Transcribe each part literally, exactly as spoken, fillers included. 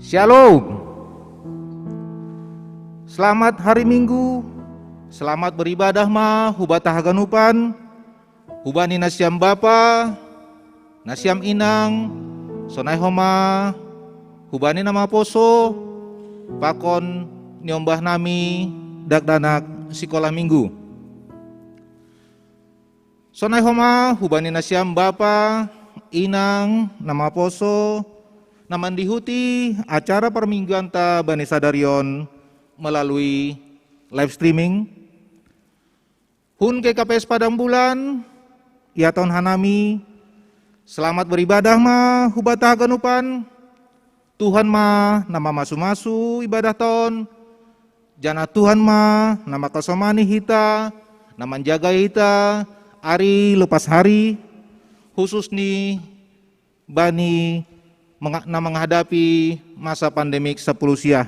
Shalom. Selamat hari Minggu. Selamat beribadah ma hubata haganupan. Hubani nasiam bapa, nasiam inang, sonai homa hubani na maposo pakon niombah nami dakdanak sikolah minggu. Sonai homa hubani nasiam bapa, inang, na maposo na mandihuti acara parmingguanta bani sadarion melalui live streaming. Hun K K P S Padang Bulan, ia tahun hanami, selamat beribadah ma hubata haganupan. Tuhan ma na mamasu-masu ibadah tahun, janah Tuhan ma na makasomani hita, na manjaga hita ari lepas hari, khusus ni bani na menghadapi masa pandemik sapuluh siah.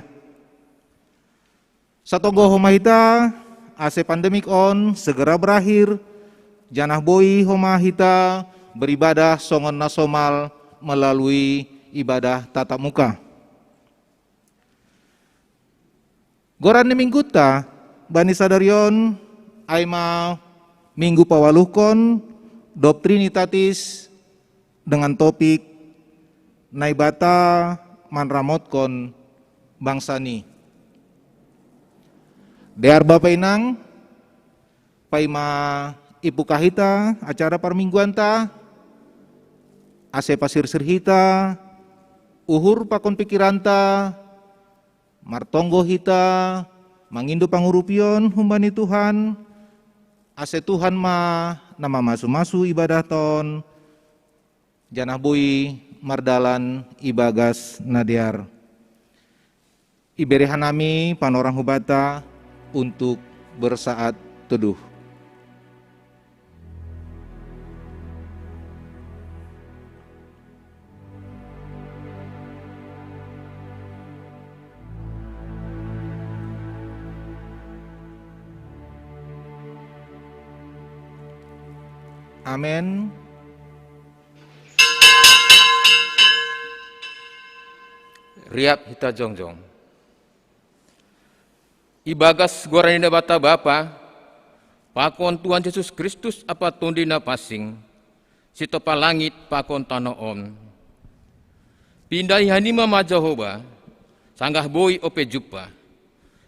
Satonggo homa hita ase pandemik on segera berakhir, janah boi homa hita beribadah songon na somal melalui ibadah tatap muka. Goran ni mingguta bani sadarion ai ma minggu pawaluhkon dob Trinitatis dengan topik Naibata manramotkon bangsa ni. Dear bapa inang, paima ipuka hita acara parmingguanta, ase pasirsir hita uhur pakon pikiranta, martonggo hita mangindo pangurupion humbani Tuhan, ase Tuhan ma na mamasu-masu ibadah ton, janah boi mardalan ibagas na dear. Ibere hanami panorang hubata untuk bersaat teduh. Amen. Riap hita jongjong. Ibagas goran ni Naibata Bapa, pakon Tuhan Jesus Kristus Ampa Tonduy Na Pansing, sitopa langit pakon tanoh on. Pindahi hanima ma Jahowa, sanggah boi ope jumpah.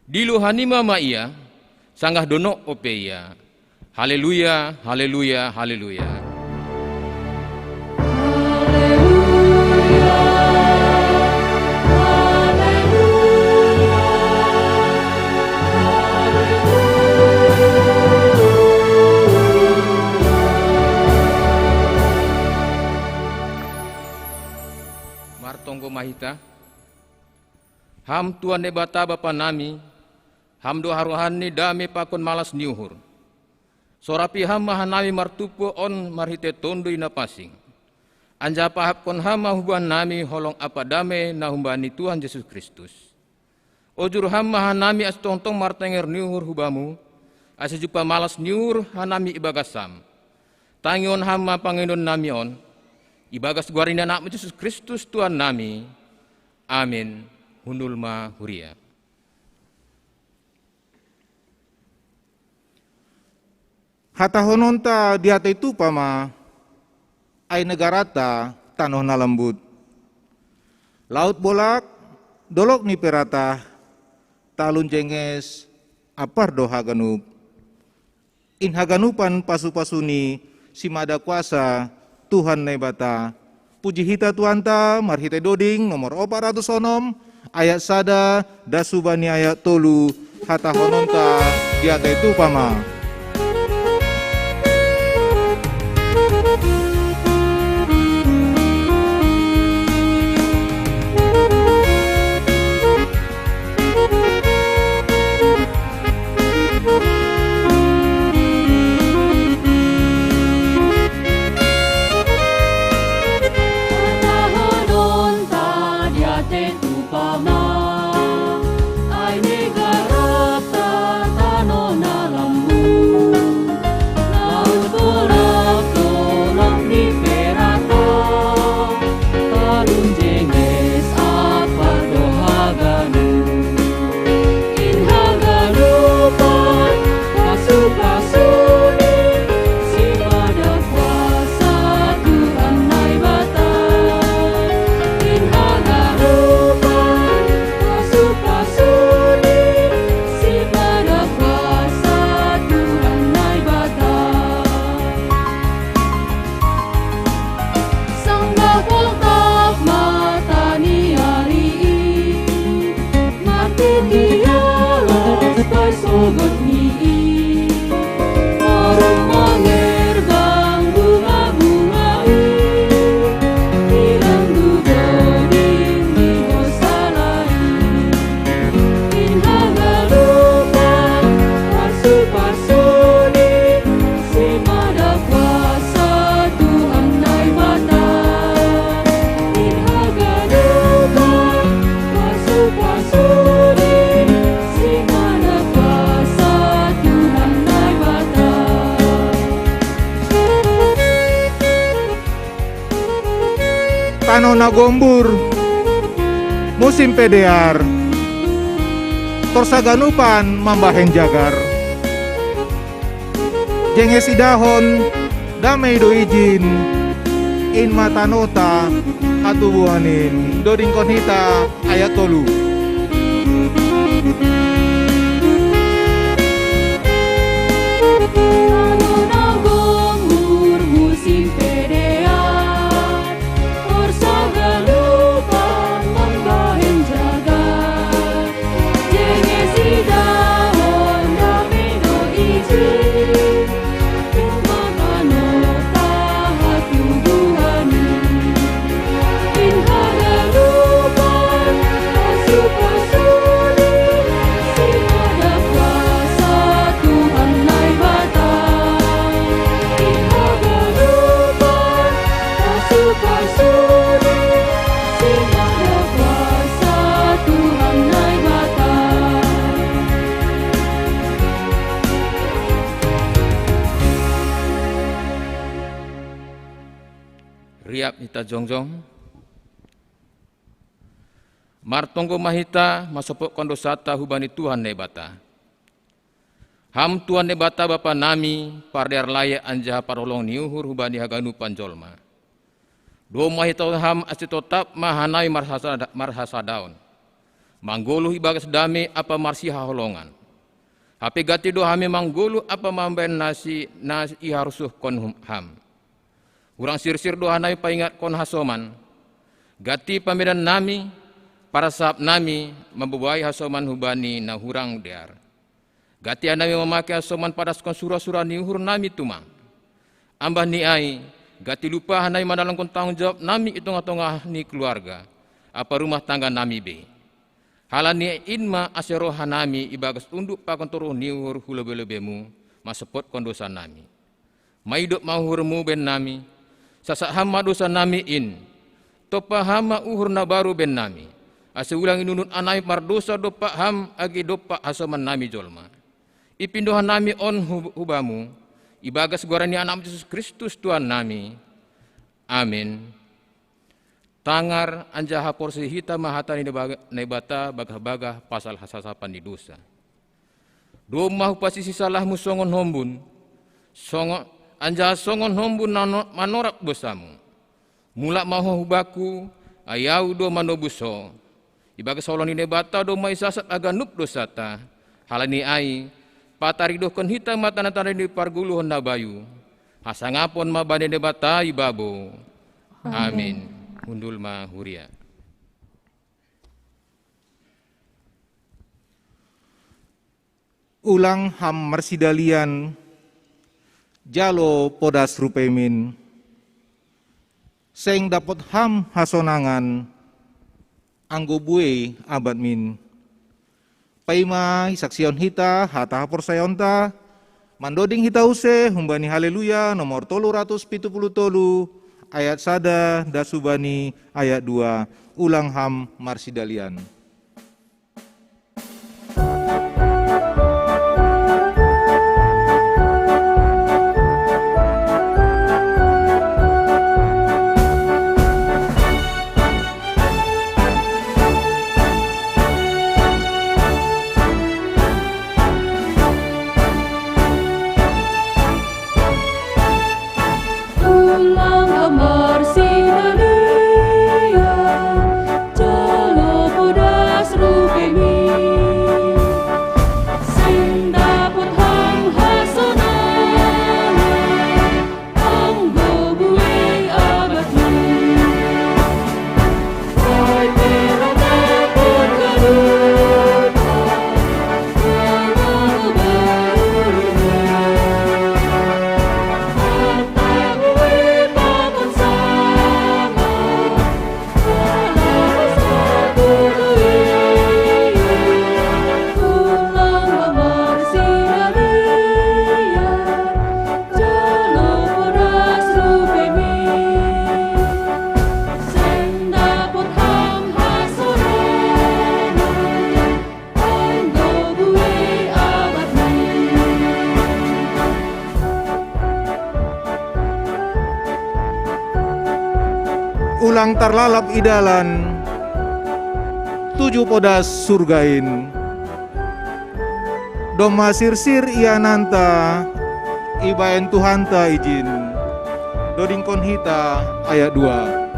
Dilo hanima ma Ia, sanggah donok ope Ia. Haleluya, haleluya, haleluya. Martonggo ma hita. Ham Tuhan Naibata Bapa nami, Ham do harohan ni dame pakon malas ni uhur. Sorapi Ham ma hanami martumpu on marhitei Tonduy Na Pansing. Anjaha pahapkon Ham ma hubahen nami holong ampa dame na humbani Tuhan Jesus Kristus. Ojur Ham ma hanami ase tongtong martenger ni uhur hu Bamu, ase jumpah malas ni uhur hanami ibagas Ham. Tangihon Ham ma pangidoan nami on, ibagas goar ni AnakMu Jesus Kristus Tuhan nami. Amin. Hundul ma huria. Hatahononta diatei tupa ma, ai negaranta tanoh na lambut. Laut bolak, dolok ni pe ratah, talun jenges, ampar do haganup. In haganupan pasupasu ni Simada kuasa, Tuhan Naibata. Puji hita Tuhanta marhitei doding nomor opat ratus onom, ayat sada, das hubani ayat tolu, hatahononta diatei tupa ma. Ano nagombur, musim pedear, tor saganupan mambahen jagar. Jenges idahon, damei do ijin, in ma tanota hatubuan in. Dodingkon hita ayat tolu. Tano na gombur, musim pedean, tor saganupan mambahen jagar. Jenges idahon, damei do ijin, in ma tanota hatubuan in. In haganupan pasupasu-pasu, si mada kuasa Tuhan Naibata. In haganupan pasupasu-pasu, si mada kuasa Tuhan Naibata. Riap hita jongjong. Martonggo ma hita, masopotkon dousanta hubani Tuhan Naibata. Ham Tuhan Naibata Bapa nami, pardear lae anjaha parholong ni uhur hubani haganupan jolma. Domma hita Ham ase totap ma hanami marhasada-, marhasadaon, manggoluh ibagas damei ampa marsihaholongan. Hape gati do hami manggoluh ampa mambahen na si-, na iharosuhkon hum-, Ham. Hurang sirsir do hanami paingatkon hasoman. Gati pambenan nami, parsahap nami mambobai hasoman hubani na hurang dear. Gati hanami mamake hasoman padaskon sura-sura ni uhur nami tumang. Ambah ni ai, gati lupa hanami mandalanhon tanggung jawab nami i tongah-tongah ni keluarga ampa rumah tangga nami be. Halani in ma ase roh hanami ibagas unduk pakon toruh ni uhur hu lobei-lobeimu, masopotkon dousa nami. Maidop ma uhurmu bahen nami, sasak Ham ma dousa nami in. Tompa Ham ma uhur na baru bahen nami, ase ulang inunut hanami mardousa dompak Ham age dompak hasoman nami jolma. Ipindo hanami on hu-, hu Bamu, ibagas goar ni Anakmu Jesus Kristus Tuhan nami. Amin. Tangar anjaha porsea hita ma hata ni Naiba-, Naibata bagah-bagah pasal hasasapan ni dousa. Domma hupasisi salahmu songon hombun, songo-, anjaha songon hombun na no-, manorap dousamu. Mulak ma ho hu Bakku, ai Ahu do manobus ho. Ibagas holong ni Naibata domma isasap haganup dousanta. Halani ai, pataridohkon hita ma tanda-tanda ni pargoluhon na bayu. Hasangapon ma bani Naibata i babou. Amin. Amin. Hundul ma huria. Ulang Ham marsidalian, jalo podas rupeimin. Seng dapot Ham hasonangan, anggo buei abatmin. Paima isaksihon hita hata haporsayaonta, mandoding hita use humbani Haleluya nomor tolu ratus pitu puluh tolu, ayat sada das hubani ayat dua. Ulang Ham marsidalian. Ulang Ham marsidalian, jalo podas rupeimin. Seng dapot Ham hasonangan, anggo buei abatmin. Ulang tarlalap i dalan tuju podas surgain. Domma sirsir iananta ibaen Tuhanta ijin. Dodingkon hita ayat dua.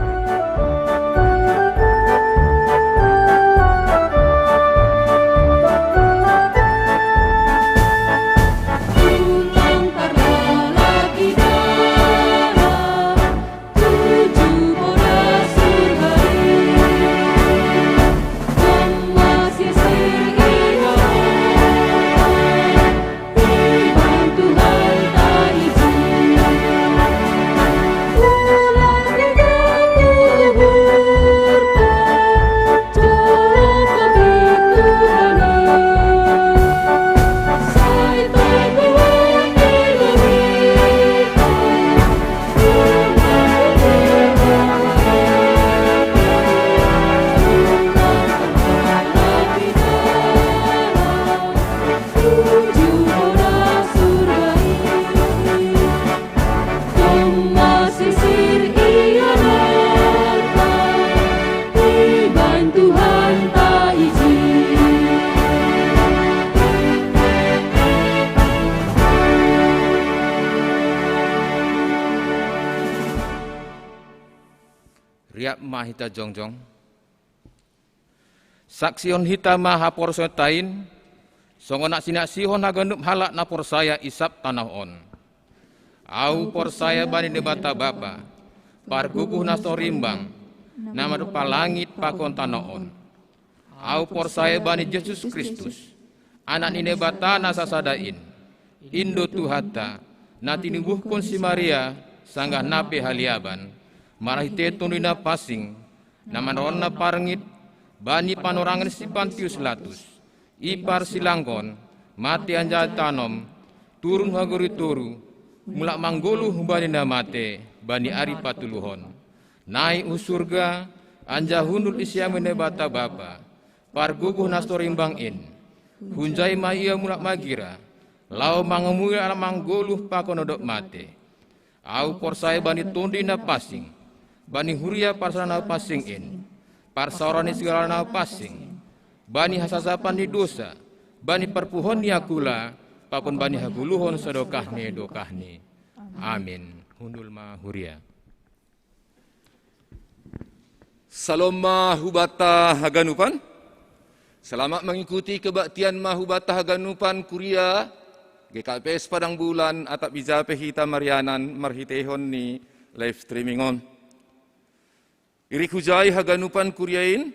Riap ma hita jongjong. Saksihon hita ma haporsayaonta in, songon na sinaksihon haganup halak na porsaya i sab tanoh on. Ahu porsaya bani Debata Bapa, Pargogoh na so rimbang, na mandompa langit pakon tanoh on. Ahu porsaya bani Jesus Kristus, Anak ni Debata na sasada in, in do Tuhanta, na tinubuhkon si Maria sanggah na pe haliaban, marhite Tonduy Napansing, na manaronna parngit bani panorangan si Pantius Latus, iparsilangkon, mate anjaha tanom, turun hu hagori toru, mulak manggoluh humbani na mate bani ari patoluhon. Naik hu surga, anjaha hundul i siamun ni Debata Bapa, Pargogoh na so rimbang in. Hunjai ma Ia mulak magira, laho mangamui halak manggoluh pakon na dob mate. Ahu porsaya bani Tonduy Napansing, bani huria parsada na pansing in, parsaoran ni sagala na pansing, bani hasasapan ni dosa, bani parpuhoon ni angkula, pakon bani hagoluhon sadokah ni dokahni. Amin. Hundul ma huria. Salom ma hubanta haganupan. Selamat mengikuti kebaktian ma hubanta haganupan kuria G K P S Padang Bulan, atap ija pe hita marianan marhiteihon ni live streaming on. Irik hujai haganupan kuria in,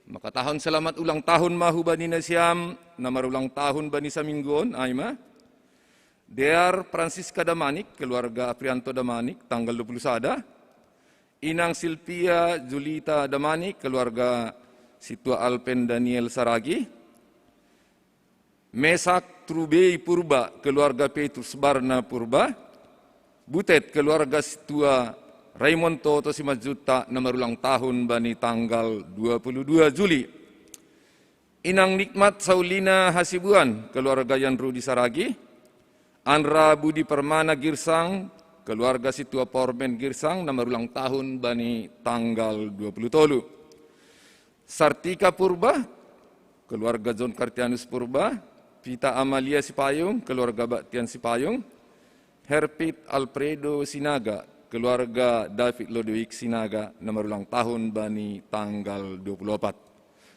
mangkatahon selamat ulang tahun ma hubani nasiam na marulang tahun bani saminggu on, ai ma Dear Francisca Damanik, keluarga Aprianto Damanik, tanggal dua puluh sada. Inang Silvia Julita Damanik, keluarga Sintua Alpen Daniel Saragi. Mesak Trubei Purba, keluarga Petrus Barna Purba. Butet, keluarga Sintua Raymond Toto Simanjuntak, na marulang tahun bani tanggal dua puluh dua Juli. Inang Nikmat Saulina Hasibuan, keluarga Yan Rudi Saragi. Anra Budi Permana Girsang, keluarga Sintua Pormen Girsang, na marulang tahun bani tanggal dua puluh tolu. Sartika Purba, keluarga John Kartianus Purba. Pita Amalia Sipayung, keluarga Baktian Sipayung. Herpit Alfredo Sinaga, keluarga David Lodewijk Sinaga, na marulang tahun bani tanggal dua puluh opat.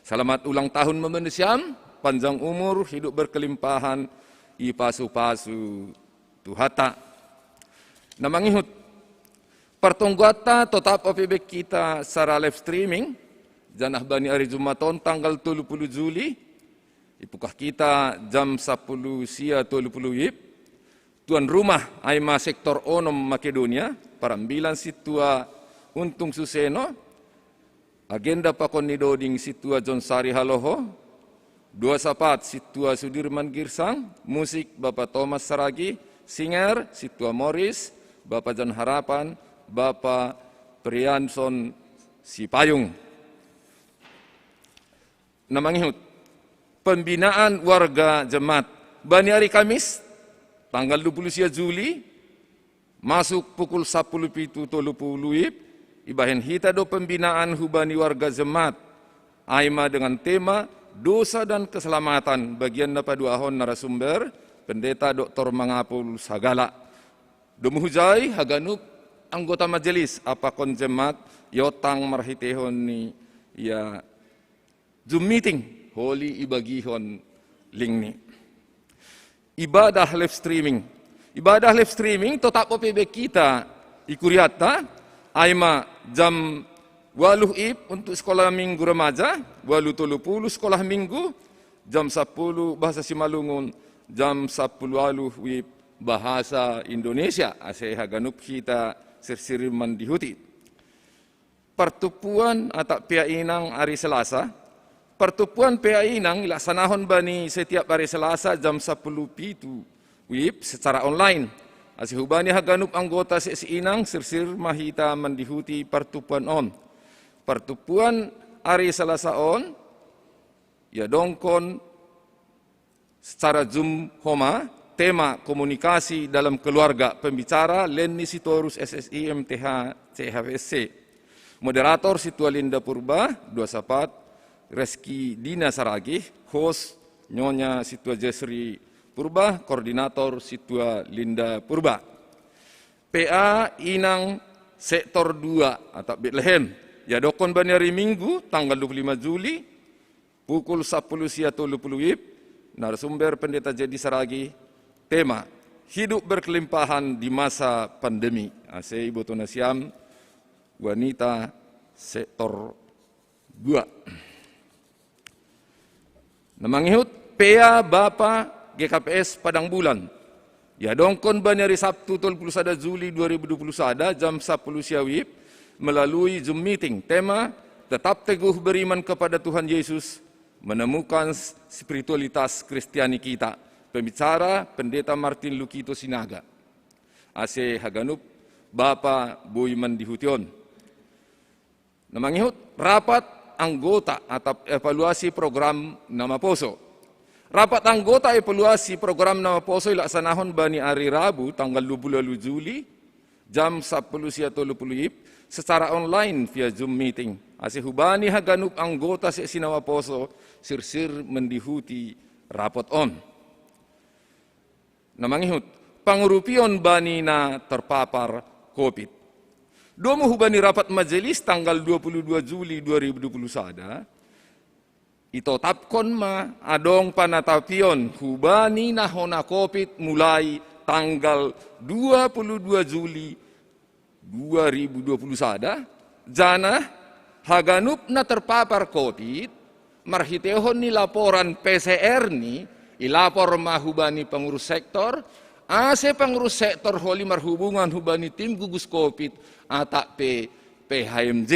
Selamat ulang tahun ma hubanta nasiam, panjang umur, hidup berkelimpahan, ipasu-pasu Tuhanta. Na mangihut, partonggoanta totap ope be hita secara live streaming, janah bani ari Jumat on tanggal tolu puluh Juli, ipungkah hita jam sapuluh sia tolu puluh wib, tuan rumah ai ma sektor onom Makedonia, parambilan Sintua Untung Suseno, agenda pakon ni doding Sintua John Sari Haloho, doa syafaat Sintua Sudirman Girsang, musik Bapa Thomas Saragi, singer Sintua Morris, Bapa John Harapan, Bapa Prianson Sipayung. Na mangihut, pembinaan warga jemaat bani ari Kamis, tanggal dua puluh sia Juli, masuk pukul sapuluh pitu tolu puluh wib, Ibahen hita do pembinaan hubani warga jemaat, ai ma dengan tema dosa dan keselamatan, bagian na paduahon narasumber Pendeta Doktor Mangapul Sagala. Domu hujai haganup anggota majelis apakon jemaat, iotang marhitehon ni ia Zoom meeting, holi ibagihon link ni. Ibadah live streaming. Ibadah live streaming totap ope be hita i kuriatta, ai ma jam waluh ip untuk sekolah minggu remaja, waluh tolu puluh sekolah minggu, jam sapuluh bahasa Simalungun, jam sapuluh waluh ip bahasa Indonesia, ase haganup hita sirsir mandihuti. Partupuan atap pea inang ari Selasa. Partupuan pea inang ilaksanahon bani setiap ari Selasa jam sapuluh pitu wib secara online. Ase hubani haganup anggota seksi inang sirsir ma hita mandihuti partupuan on. Partupuan ari Selasa on iadongkon secara Zoom homa, tema komunikasi dalam keluarga, pembicara Lenny Sitorus S S I M T H C H V S C. Moderator Situa Linda Purba, dua sapat Reski Dina Saragih, host Nyonya Situa Jesri Purba, koordinator Situa Linda Purba. P A inang sektor dua atap Betlehem. Iadongkon bani ari Minggu tanggal dua puluh lima Juli, pukul sapuluh sia tolu puluh wib, narasumber Pendeta Jedi Saragih, tema, hidup berkelimpahan di masa pandemi. Ase iboto nasiam wanita sektor dua. Na mangihut, pea bapa G K P S Padang Bulan. Iadongkon bani ari Sabtu tolu puluh sada Juli dua ribu dua puluh sada jam sapuluh sia wib melalui Zoom meeting. Tema, tetap teguh beriman kepada Tuhan Yesus, menemukan spiritualitas Kristiani kita. Pembicara, Pendeta Martin Lukito Sinaga. Ase haganup bapa boi mandihuti on. Na mangihut, rapat anggota atap evaluasi program na maposo. Rapat anggota evaluasi program na maposo ilaksanahon bani ari Rabu tanggal dua puluh waluh Juli, jam sapuluh sia tolu puluh wib, secara online via Zoom meeting. Ase hubani haganup anggota seksi na maposo sirsir mandihuti rapat on. Na mangihut, pangurupion bani na terpapar Covid. Domu hubani rapat majelis tanggal dua puluh dua Juli dua ribu dua puluh sada, itotapkon ma adong panatapion hubani na hona Covid mulai tanggal dua puluh dua Juli dua ribu dua puluh sada, janah haganup na terpapar Covid, marhitehon ni laporan P C R ni, ilapor ma hubani pengurus sektor, ase pengurus sektor holi marhubungan hubani tim gugus Covid atap pe P H M J.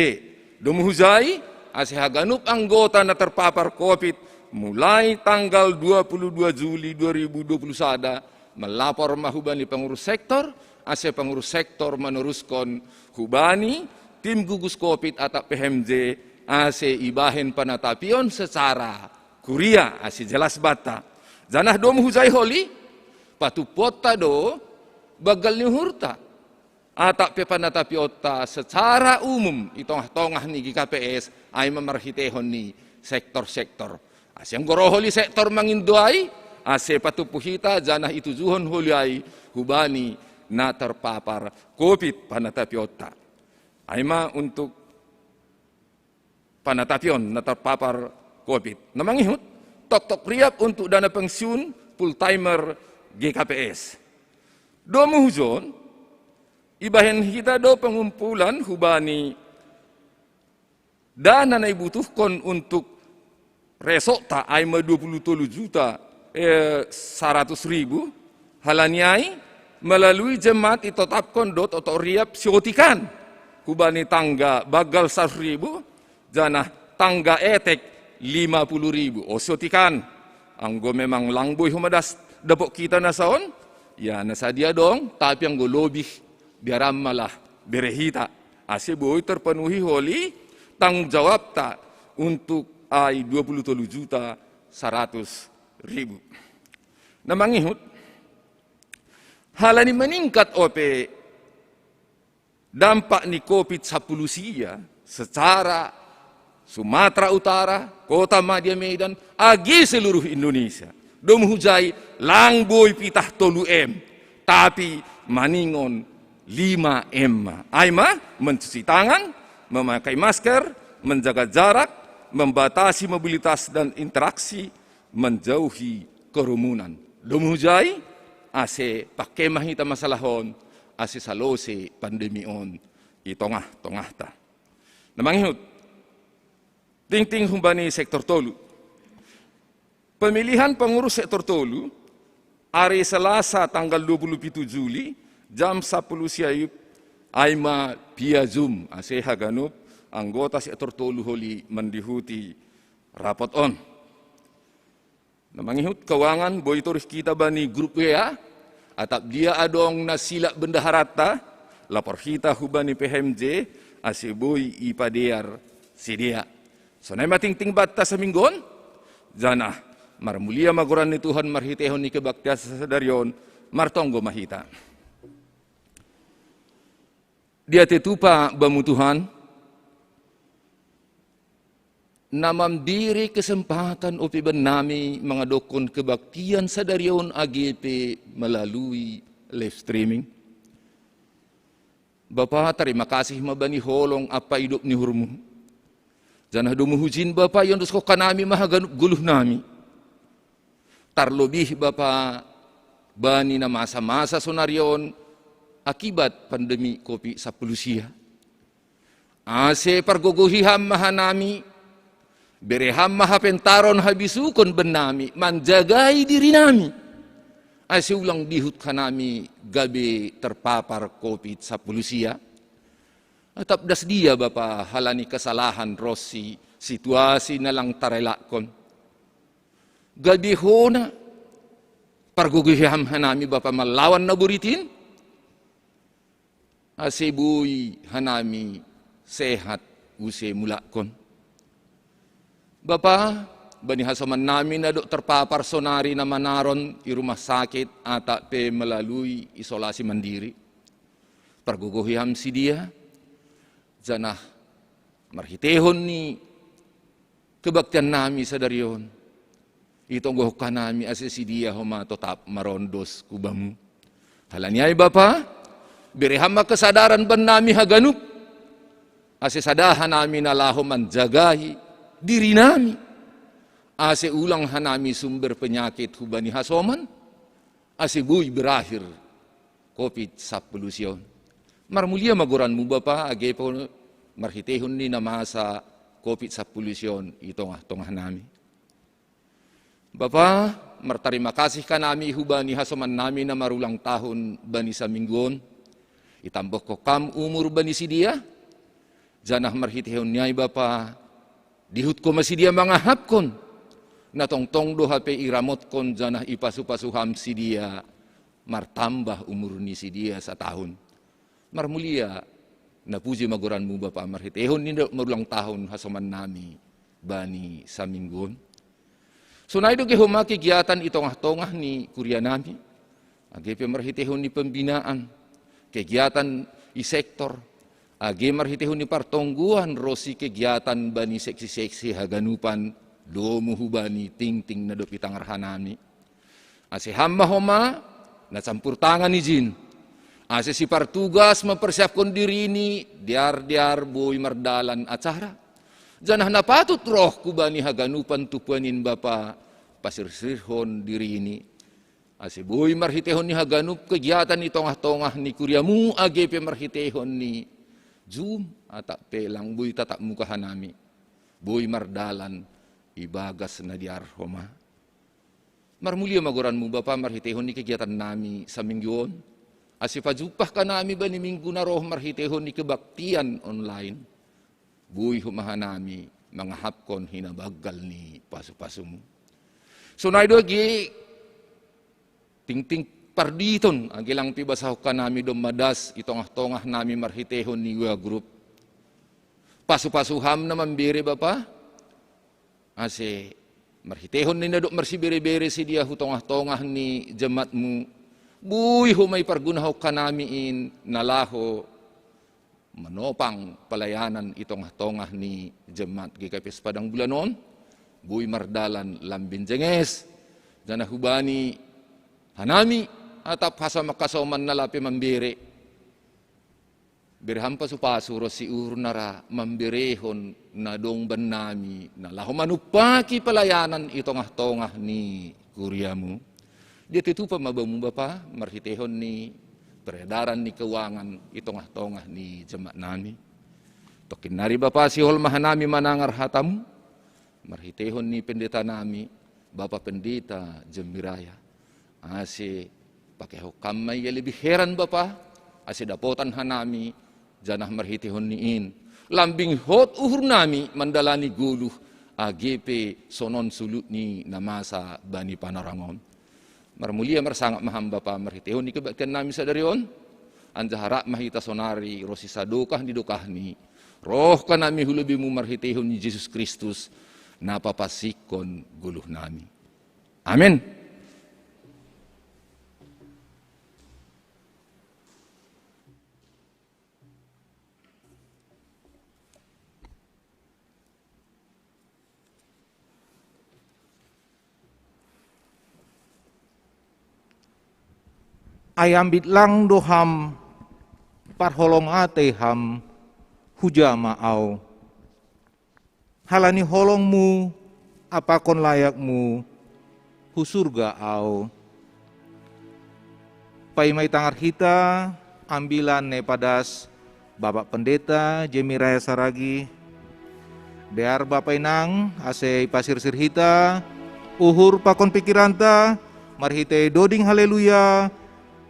Domu hujai, ase haganup anggota na terpapar Covid, mulai tanggal dua puluh dua Juli dua ribu dua puluh sada, melapor ma hubani pengurus sektor, ase pengurus sektor meneruskan hubani tim gugus Covid atap P H M J, ase ibahen panatapion secara kuria, ase jelas banta. Janah domu hujai holi, patupuonta do banggal ni uhurta atap pe panatapionta secara umum i tongah-tongah ni G K P S, ai ma marhitehon ni sektor-sektor. Ase anggo ro holi sektor mangindo ai, ase patumpu hita janah itujuhon holi ai hubani na terpapar Covid panatapionta. Ai ma untuk panatapion na terpapar Covid. Na mangihut, toktok riap untuk dana pensiun full timer G K P S. Domu hujon, ibahen hita do pengumpulan hubani dana na ibutuhkon untuk resortta, ai ma dua puluh tolu juta, eh, saratus ribu, halani ai melalui jemaat itotapkon do toktok riap siotikan hubani tangga banggal saratus ribu, janah tangga etek lima puluh ribu. O siotikan, anggo memang lang boi homa das dapot hita na saon, ia na sadia adong, tapi anggo lobih, biar am ma lah bere hita. Ase boi terpenuhi holi tanggung jawabta untuk ai dua puluh tolu juta saratus ribu. Na mangihut, halani meningkat ope Dampak ni Covid sapuluh sia secara Sumatera Utara, Kota Madya Medan, agi seluruh Indonesia. Domu hujai lang boi pitah tolu M, tapi maningon lima M. Ai ma, mencuci tangan, memakai masker, menjaga jarak, membatasi mobilitas dan interaksi, menjauhi kerumunan. Domu hujai, ase pake ma hita masalah on, ase salose pandemi on i tongah-tongahta. Na mangihut, tingting humbani sektor tolu. Pemilihan pengurus sektor tolu, ari Selasa tanggal dua puluh pitu Juli, jam sapuluh siayup, ai ma via Zoom, ase haganup anggota sektor tolu holi mandihuti rapot on. Na mangihut, keuangan boi torih kita bani grup W A, atap dia adong na silak bendaharatta, lapor hita hubani P H M J, ase boi ipadear sidea. Sonai ma tingting banta saminggu on, janah marmulia ma goran ni Tuhan marhiteihon ni kebaktian sadari on, martonggo ma hita. Diatei tupa Bamu Tuhan, na mambere kesempatan ope bannami mangadokkon kebaktian sadari on age pe melalui live streaming. Bapa, tarima kasih ma bani holong ampa idop ni uhurMu. Janah domu hujin Bapa, iondoskon hanami ma haganup goluhnami. Tarlobih Bapa, bani na masa-masa sonari on akibat pandemi Covid sapuluh sia. Ase pargogohi Ham ma hanami, bere Ham ma hapentaron habisukon bannami, manjagai dirinami. Ase ulang dihut hanami gabe terpapar Covid sapuluh sia. Atap das dia Bapa halani kesalahan ronsi situasi na lang tarelakkon. Gabe hona, pargogohi Ham hanami Bapa mallawan na boritin, ase boi hanami sehat use mulakkon. Bapa, bani hasomannami na dob terpapar sonari na manaron i rumah sakit atap pe melalui isolasi mandiri, pargogohi Ham sidea, janah marhiteihon ni kebaktiannami sadari on, itonggohon hanami ase sidea homa totap marondos hu Bamu. Halani ai Bapa, bere Ham ma kesadaran bannami haganup, ase sada hanami na laho manjagai dirinami, ase ulang hanami sumber penyakit hubani hasoman, ase boi berakhir Covid sapuluh sia on. Marmulia ma goranMu Bapa, age pe marhiteihon ni na masa Covid sapuluh sia on i tongah-tongahnami. Bapa, martarima kasih hanami hubani hasomannami na marulang tahun bani saminggu on. Itambohkon Ham umur bani sidea, janah marhiteihon ni ai Bapa, dihut Ho ma sidea mangahapkon, na tongtong do hape iramotkon janah ipasu-pasu Ham sidea, martambah umur ni sidea satahun. Marmulia, na puji ma goranMu Bapa, marhiteihon ni na marulang tahun hasomannami bani saminggu on. Sonai do age homa kegiatan i tongah-tongah ni kurianami, age pe marhiteihon ni pembinaan, kegiatan i sektor, age marhiteihon ni partonggoan ronsi kegiatan bani seksi-seksi haganupan, domu hubani tingting na dob itangar hanami. Ase Ham ma homa na campur tangan ijin, ase sipartugas mempersiapkon dirini, dear-dear boi mardalan acara. Janah na patut roh hubani haganupan tumpuan in Bapa, pasirsirhon dirini, ase boi marhiteihon ni haganup kegiatan i tongah-tongah ni kuriaMu, age pe marhiteihon ni Zoom atap pe lang boi tatap muka hanami, boi mardalan ibagas na dear Ho ma. Marmulia ma goranMu Bapa marhiteihon ni kegiatannami saminggu on, ase pajumpah hanami bani minggu na roh marhiteihon ni kebaktian online. Boi Ho ma hanami mangahapkon hinabanggal ni pasu-pasuMu. Sonai do age tingting parditon, age lang pe ibasahon hanami domma das i tongah-tongahnami marhiteihon ni W A grup. Pasu-pasu Ham na mambere Bapa, ase marhiteihon ni na dob marsibere-bere sidea hu tongah-tongah ni jemaatMu, boi Ho ma ipargunahon hanami in na laho manopang palayanan i tongah-tongah ni jemaat G K P S Padang Bulan on, boi mardalan lambin jenges, janah hubani hanami atap hasoman-hasoman na lape mambere. Bere Ham pasu-pasu ronsi uhur na ra mamberehon na dong bannami, na laho manumpaki palayanan i tongah-tongah ni kuria-Mu. Dia tetupa ma Bamu Bapa, marhiteihon ni peredaran ni keuangan i tongah-tongah ni jemaat nami. Tongkin nari Bapa, sihol ma hanami manangar hata-Mu, marhiteihon ni pendeta nami, Bapa Pendeta Jemmiraya. Ase pakeho Kam ma ia lebih heran Bapa, ase dapotan hanami, janah marhiteihon ni in, lambing hot uhur nami mandalani goluh age pe sonon sulut ni na masa bani panorang on. Marmulia marsangap ma Ham Bapa marhiteihon ni kebaktian nami sadari on, anjaha rap ma hita sonari ronsi sadokah ni dokahni, roh hanami hu lobei-Mu marhiteihon ni Jesus Kristus, na papansingkon goluh nami. Amen. Ai ambit lang do Ham, parholong atei Ham, huja ma ahu. Halani holong-Mu, pakon layak-Mu, hu surga ahu. Paima itangar hita ambilan na ipadas Bapak Pendeta Jemmiraya Saragih. Dear Bapa inang, ase ipasirsir hita uhur pakon pikiranta marhitei doding Haleluya,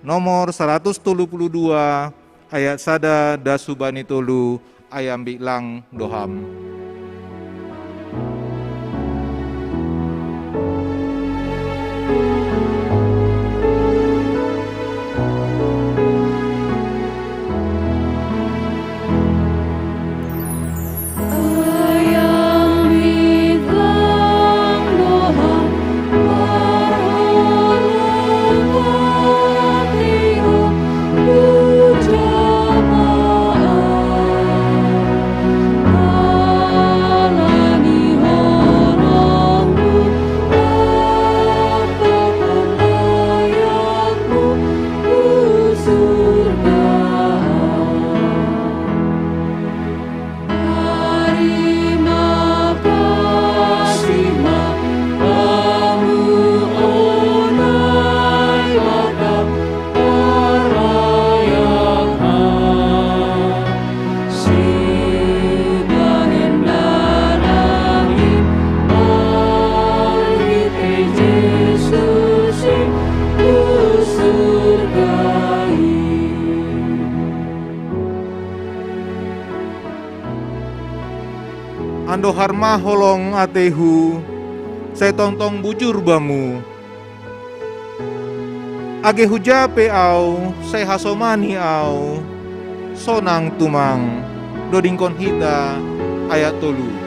nomor saratus tolu puluh dua, ayat sada das hubani tolu, ai ambit lang do Ham. Andohar ma holong ateihu, sai tongtong bujur Bamu. Age huja pe ahu, sai hasomani ahu, sonang tumang. Dodingkon hita ayat tolu.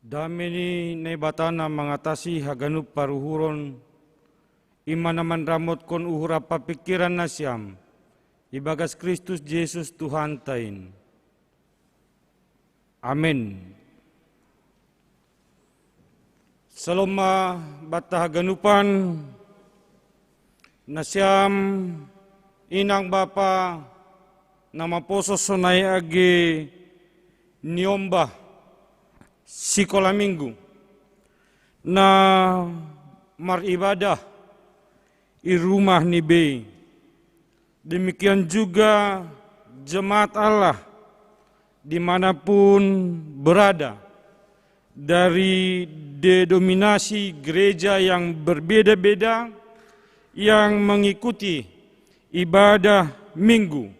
Dame ni Naibata na mangatasi haganup paruhuron, i ma na manramotkon uhur ampa pingkiran nasiam, ibagas Kristus Jesus Tuhanta in. Amen. Salom ma banta haganupan, nasiam inang bapa na maposo sonai age niombah sikola minggu, na maribadah i rumah ni bei. Demikian juga jemaat Allah dimanapun berada, dari denominasi gereja yang berbeda-beda yang mengikuti ibadah minggu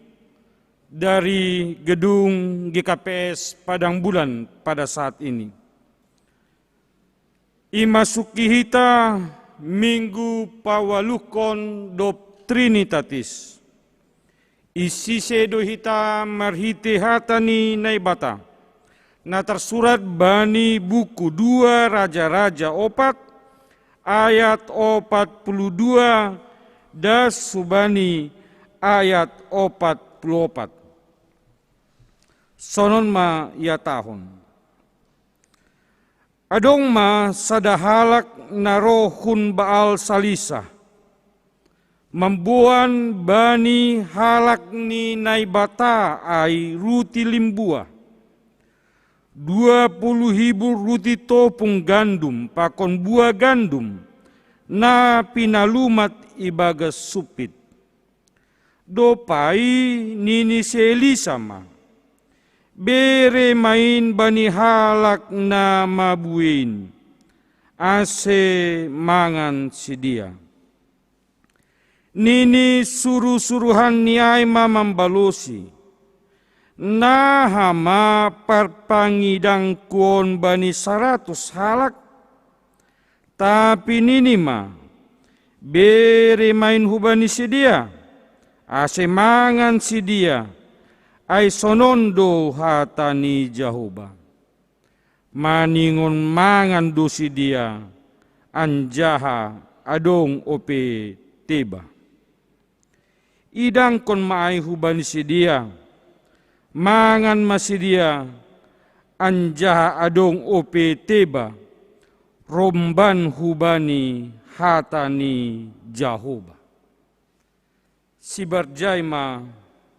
dari gedung G K P S Padang Bulan pada saat ini. Imasuki hita minggu pawaluhkon dob Trinitatis. Isise do hita marhite hata ni Naibata, na tarsurat bani buku dua Raja-raja opat, ayat opat puluh dua, das hubani ayat opat puluh opat. Sonon ma ihatahon. Adong ma sada halak na roh hun Baal Salisa, mamboan bani halak ni Naibata ai ruti limbua, dua puluh hibu ruti topung gandum pakon bua gandum, na pinalumat ibagas sumpit. Dob ai nini si Elisa ma, bere ma in bani halak na mabuei in, ase mangan sidea. Nini suru-suruhanni ai ma mambalosi, naha ma parpangidangku on bani saratus halak? Tapi nini ma, bere ma in hubani sidea, ase mangan sidea, ai sonon do hata ni Jahoba. Maningon mangan do sidea, anjaha adong ope teba. Idangkon ma ai hubani sidea, mangan ma sidea, anjaha adong ope teba, romban hubani hata ni Jahoba. Sibarjai ma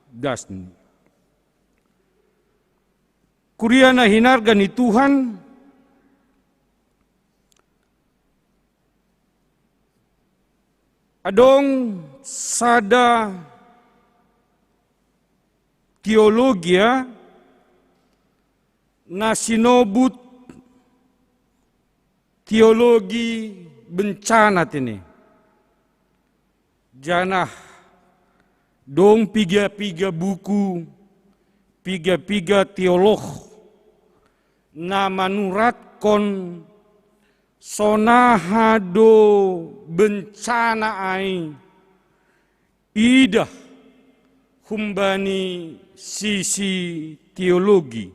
dasni. Kuria na hinarga ni Tuhan, adong sada teologia na sinobut teologi bencana tene. Janah dong piga-piga buku, piga-piga teolog na manuratkon sonaha do bencana ai idah humbani sisi teologi.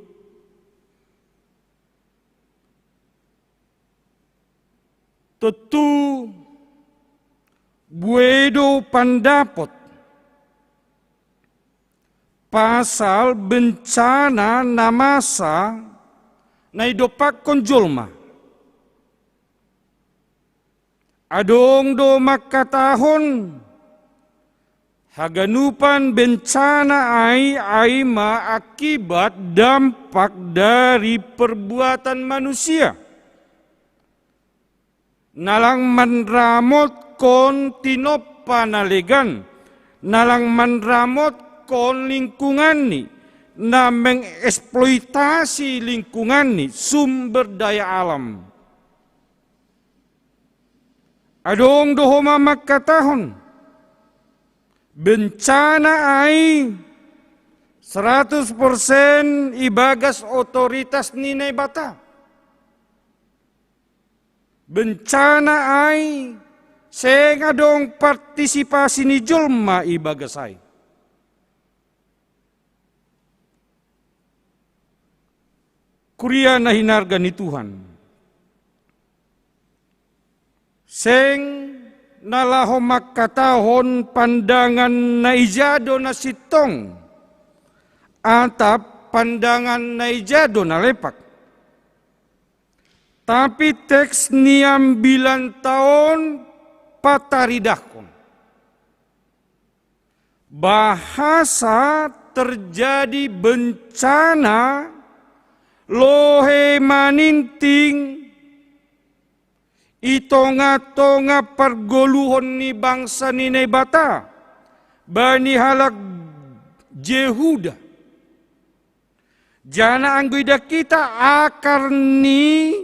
Tontu buei do pandapot pasal bencana na masa na idompakkon jolma. Adong do mangkatahon, haganupan bencana ai, ai ma akibat dampak dari perbuatan manusia. Na lang manramotkon tinompa na legan, na lang manramotkon lingkunganni, na mengeksploitasi lingkunganni, sumber daya alam. Adong do homa mangkatahon, bencana ai seratus persen ibagas otoritas ni Naibata. Bencana ai seng adong partisipasi ni jolma ibagas ai. Kuria na hinarga ni Tuhan. Seng na laho mangkatahon pandangan na ija do na sintong, atap pandangan na ija do na lepak. Tapi teks ni ambilanta on pataridahkon bahasa terjadi bencana lohe maninting i tongah-tongah pargoluhon ni bangsa ni Naibata, bani halak Jehuda. Janah anggo idah kita akar ni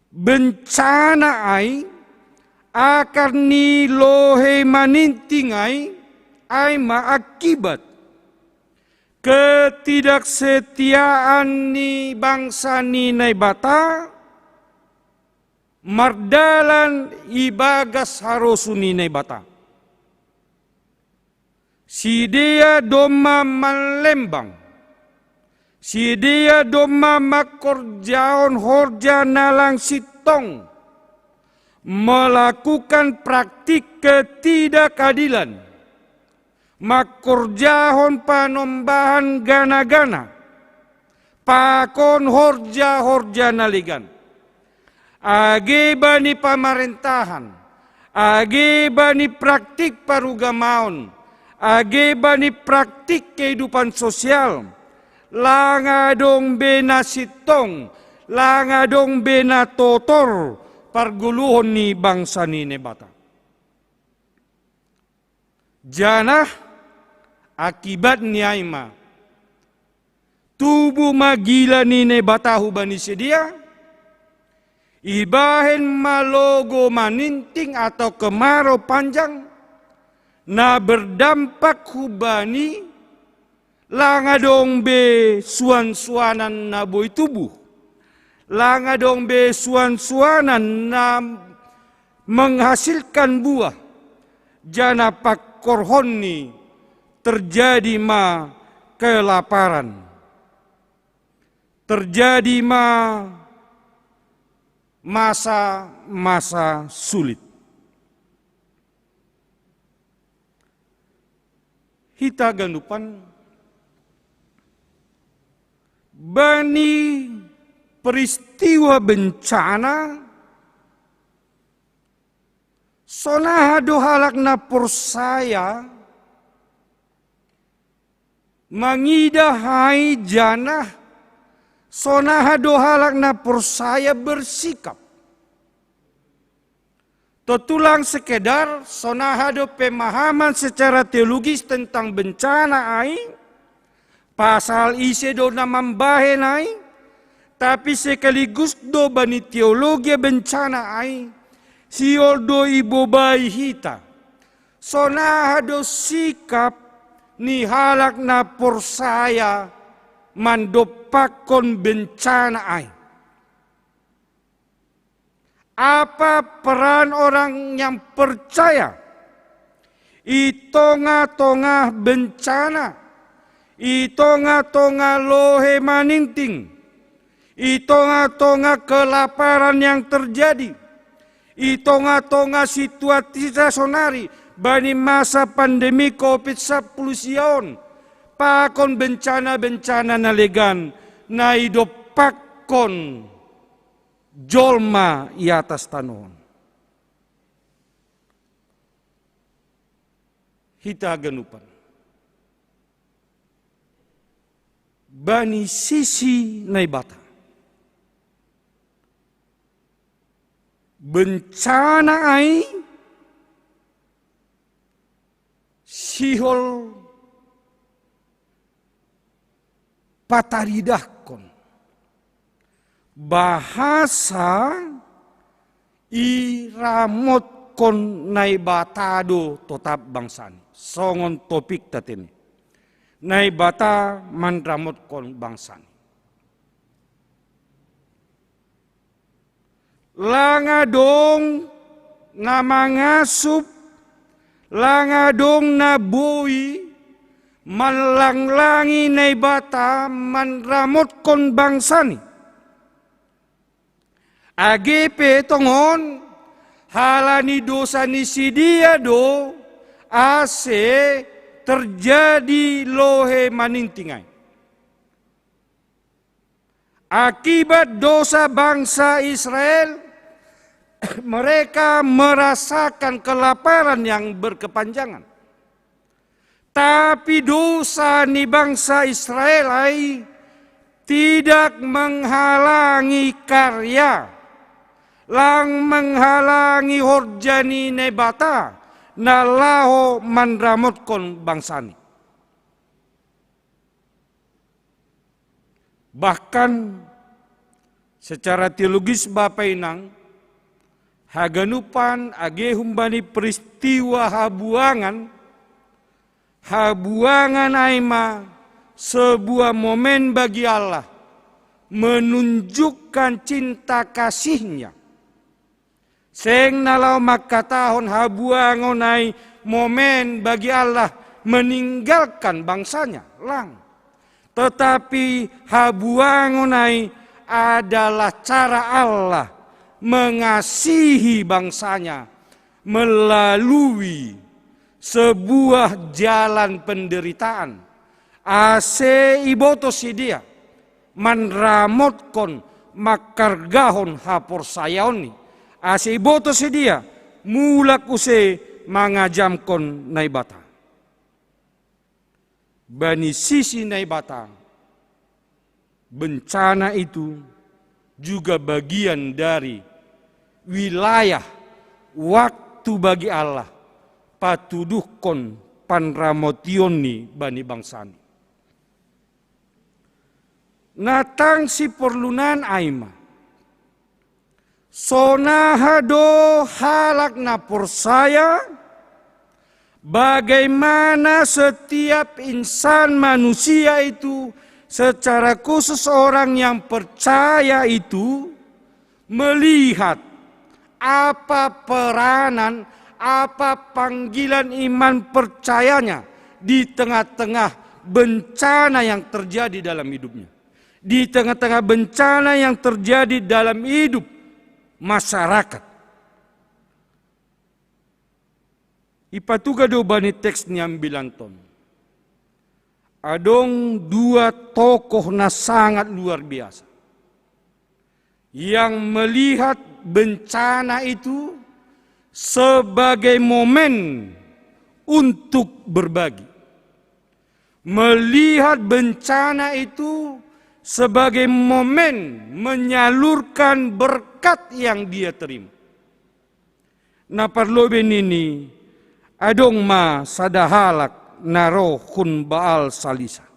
bencana ai, akar ni lohe maninting ai, ai ma akibat ketidaksetiaan ni bangsa ni Naibata mardalan ibagas harosuh ni Naibata. Sidea domma manlembang, sidea domma mangkorjahon horja na lang sintong, melakukan praktik ketidakadilan, mangkorjahon panombahan gana-gana, pakon horja-horja na legan. Age bani pamarentahan, age bani praktik parugamaon, age bani praktik kehidupan sosial, lang adong be na sintong, lang adong be na totor pargoluhon ni bangsa ni Naibata. Janah akibat ni ai ma tubu ma gila ni Naibata hubani sidea, ibahen ma logo maninting atau kemarau panjang, na berdampak hubani lang adong be suan-suanan na boi tubuh, lang adong be suan-suanan na menghasilkan buah, janah pangkorhonni terjadi ma kelaparan, terjadi ma masa-masa sulit. Hita ganupan, bani peristiwa bencana, sonaha do halak na porsaya mangidah ai, janah sonaha do halak na porsaya bersikap. Tontu lang sekedar sonaha do pemahaman secara teologis tentang bencana ai, pasal ise do na mambahen ai, tapi sekaligus do bani teologia bencana ai, sihol do ibobai hita sonaha do sikap ni halak na porsaya mandompakkon bencana ai. Apa peran orang yang percaya i tongah-tongah bencana, i tongah-tongah lohe maninting, i tongah-tongah kelaparan yang terjadi, i tongah-tongah situasi sonari bani masa pandemi covid sampulu sia on, pakon bencana-bencana na legan na idompakkon jolma i atas tanoh on. Hita ganupan, bani sisi Naibata, bencana ai sihol pataridahkon bahasa iramotkon Naibata do totap bangsani. Songon topikta tene, Naibata manramotkon bangsani. Lang adong na mangasup, lang adong na boi manlanglangi Naibata manramotkon bangsani. Age pe tongon halani dosa ni sidea do ase terjadi lohe maninting ai. Akibat dosa bangsa Israel, mereka merasakan kelaparan yang berkepanjangan. Tapi dosa ni bangsa Israel ai tidak menghalangi karya, lang menghalangi horja ni Naibata na laho manramotkon bangsani. Bahkan secara teologis, Bapa Inang, haganupan age humbani peristiwa habuangan, habuangan ai ma sebuah momen bagi Allah menunjukkan cinta kasih-Nya. Seng na laho mangkatahon habuangon ai momen bagi Allah meninggalkan bangsa-Nya, lang. Tetapi habuangon ai adalah cara Allah mengasihi bangsa-Nya melalui sebuah jalan penderitaan. Ase iboto sidea manramotkon, mangkargahon haporsayaonni, ase iboto sidea mulak use mangajamkon Naibata. Bani sisi Naibata, bencana itu juga bagian dari wilayah waktu bagi Allah patuduhkon panramotion-Ni bani bangsa-Ni. Na tangsi porlunan ai ma, sonaha do halak na porsaya, bagaimana setiap insan manusia itu, secara khusus orang yang percaya itu, melihat apa peranan, apa panggilan iman percayanya di tengah-tengah bencana yang terjadi dalam hidupnya, di tengah-tengah bencana yang terjadi dalam hidup masyarakat. Ipatuga do bani teks ni ambilanton, adong dua tokoh na sangat luar biasa yang melihat bencana itu sebagai momen untuk berbagi, melihat bencana itu sebagai momen menyalurkan berkat yang dia terima. Na parlobei nini, adong ma sada halak na ro hun Baal Salisa.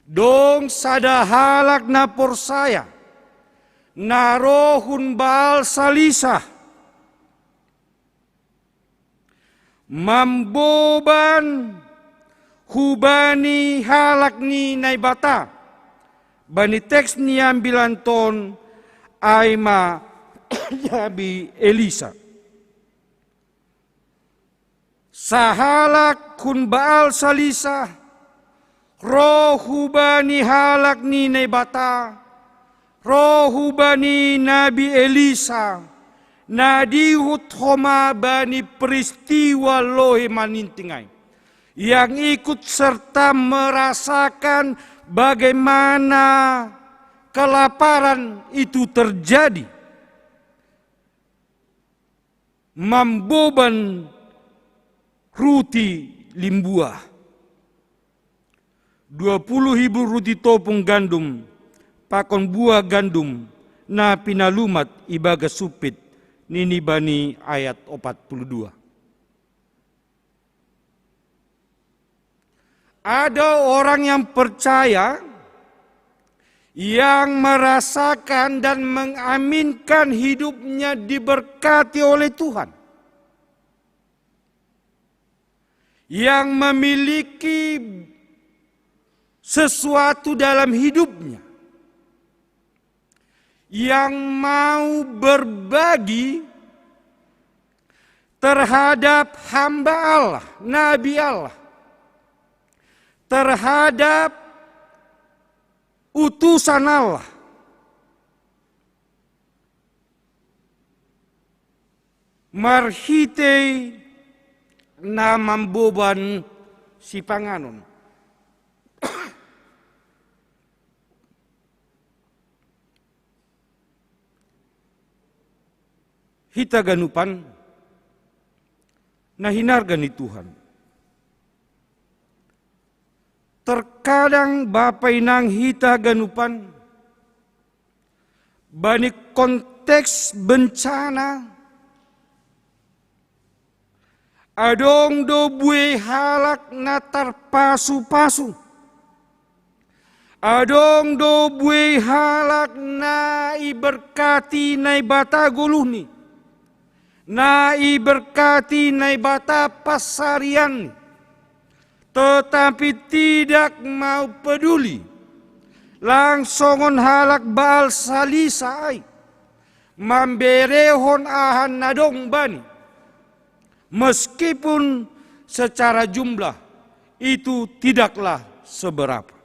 Dong sada halak na porsaya, na ro hun Baal Salisa, mamboban hubani halak ni Naibata. Bani teks ni ambilanton ai ma Nabi Elisa. Sahalak hun Baal Salisa ro hubani halak ni Naibata, ro hubani Nabi Elisa, na diihut homa bani peristiwa lohei maninting ai, yang ikut serta merasakan bagaimana kelaparan itu terjadi, mamboban ruti limbuah, dua puluh ribu ruti topung gandum pakon buah gandum na pinalumat ibagas sumpit, nini bani ayat opat puluh dua. Ada orang yang percaya, yang merasakan dan mengaminkan hidupnya diberkati oleh Tuhan, yang memiliki sesuatu dalam hidupnya, yang mau berbagi terhadap hamba Allah, nabi Allah, terhadap utusan Allah, marhitei na mamboban sipanganon. Hita ganupan na hinarga ni Tuhan, terkadang Bapa Inang, hita ganupan bani konteks bencana, adong do buei halak na tarpasu-pasu, Adong do buei halak na iberkati Naibata goluhni, na iberkati Naibata pasarianni, tetapi tidak mau peduli, lang songon halak Baal Salisa ai, mamberehon aha na dong bani, meskipun secara jumlah itu tidaklah seberapa.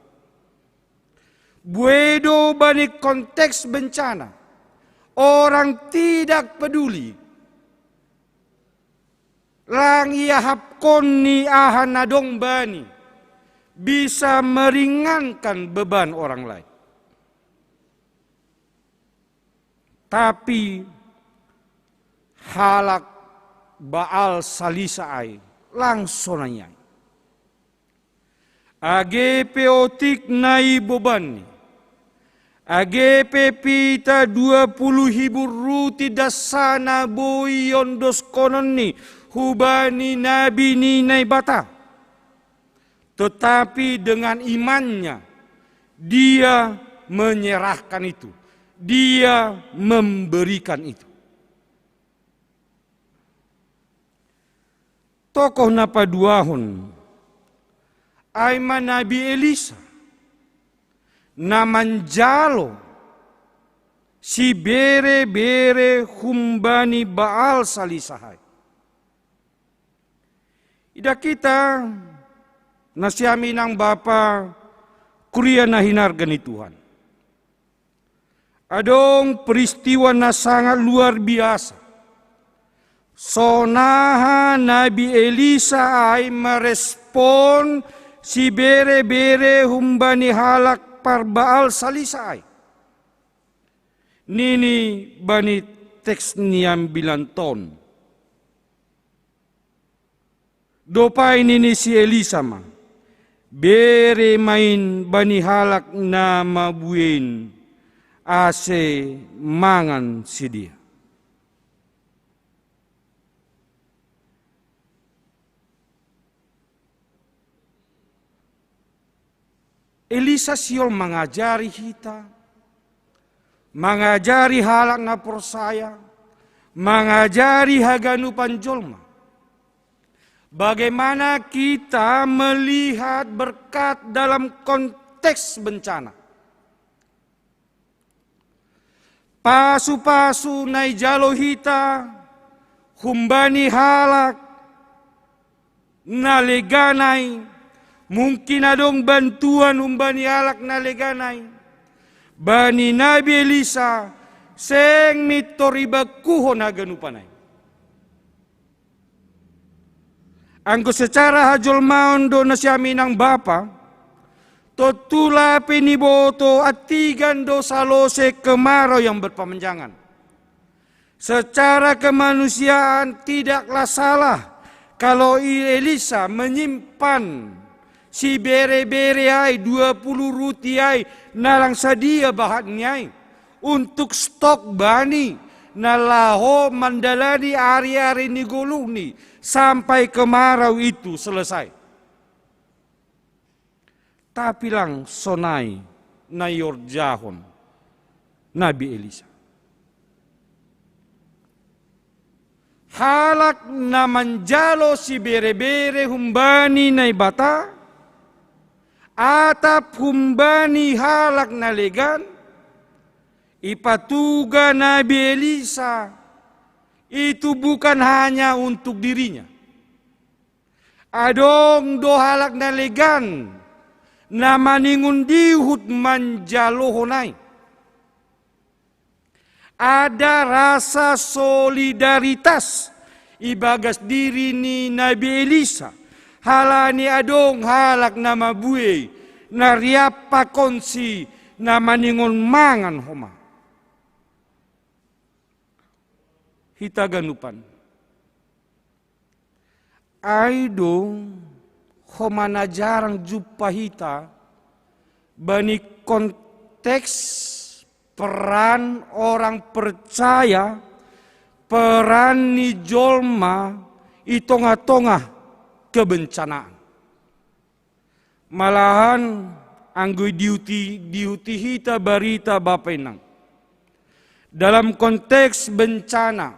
Buei do bani konteks bencana, orang tidak peduli, lang iahapkon ni aha na dong bani, bisa meringankan beban orang lain. Tapi halak Baal Salisa ai lang sonai ai. Age pe otik na ibobanni, age pe pita dua puluh hibu ruti dassana boi iondoskononni hubani nabi ni Naibata, tetapi dengan imannya dia menyerahkan itu, dia memberikan itu. Tokoh na paduahon ai ma Nabi Elisa, na manjalo sibere-bere humbani Baal Salisa ai. Idah hita, nasiam inang bapa, kuria na hinarga ni Tuhan. Adong peristiwa na sangat luar biasa. Sonaha Nabi Elisa ai merespon sibere-bere humbani halak parbaal salisa ai. Nini bani teks ni ambilan ton. Dopai nini si Elisa ma, bere ma in bani halak na mabuei in, ase mangan sidea. Elisa sihol mangajari hita, mangajari halak na porsaya, mangajari haganupan jolma. Bagaimana kita melihat berkat dalam konteks bencana? Pasu-pasu na ijalo hita humbani halak na legan ai, mungkin adong bantuan humbani halak na legan ai. Bani Nabi Elisa seng mintor ibangkuhon haganupan ai. Anggo secara hajolmaon do nasiam inang bapa, tontu lape niboto antigan do salose kemarau yang berkepanjangan. Secara kemanusiaan tidaklah salah kalau Elisa menyimpan sibere-bere ai, dua puluh ruti ai, na lang sadia bahatni ai untuk stok bani na laho mandalani ari-ari ni goluhni sampai kemarau itu selesai. Tapi lang sonai na iorjahon Nabi Elisa. Halak na manjalo sibere-bere humbani Naibata, atap humbani halak na legan, ipatuga Nabi Elisa itu bukan hanya untuk dirinya. Adong do halak na legan na maningon dihut manjalohon ai. Ada rasa solidaritas ibagas diri ni Nabi Elisa, halani adong halak na mabuei na riampakonsi na maningon mangan homa. Hita ganupan. Ai do homa na jarang jumpa hita bani konteks peran orang percaya, peran ni jolma i tongah-tongah kebencanaan. Malahan Anggo diuti, diuti hita barita Bapa Inang. Dalam konteks bencana,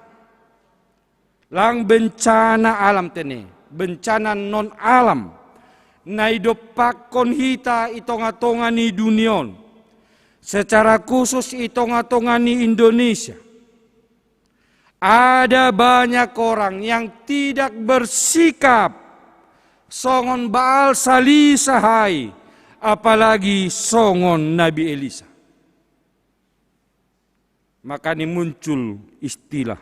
lang bencana alam tene, bencana non alam, na idompakkon hita i tonga-tonga ni dunia on, secara khusus i tonga-tonga ni Indonesia. Ada banyak orang yang tidak bersikap songon Baal Salisa hai, apalagi songon Nabi Elisa. Makanya muncul istilah,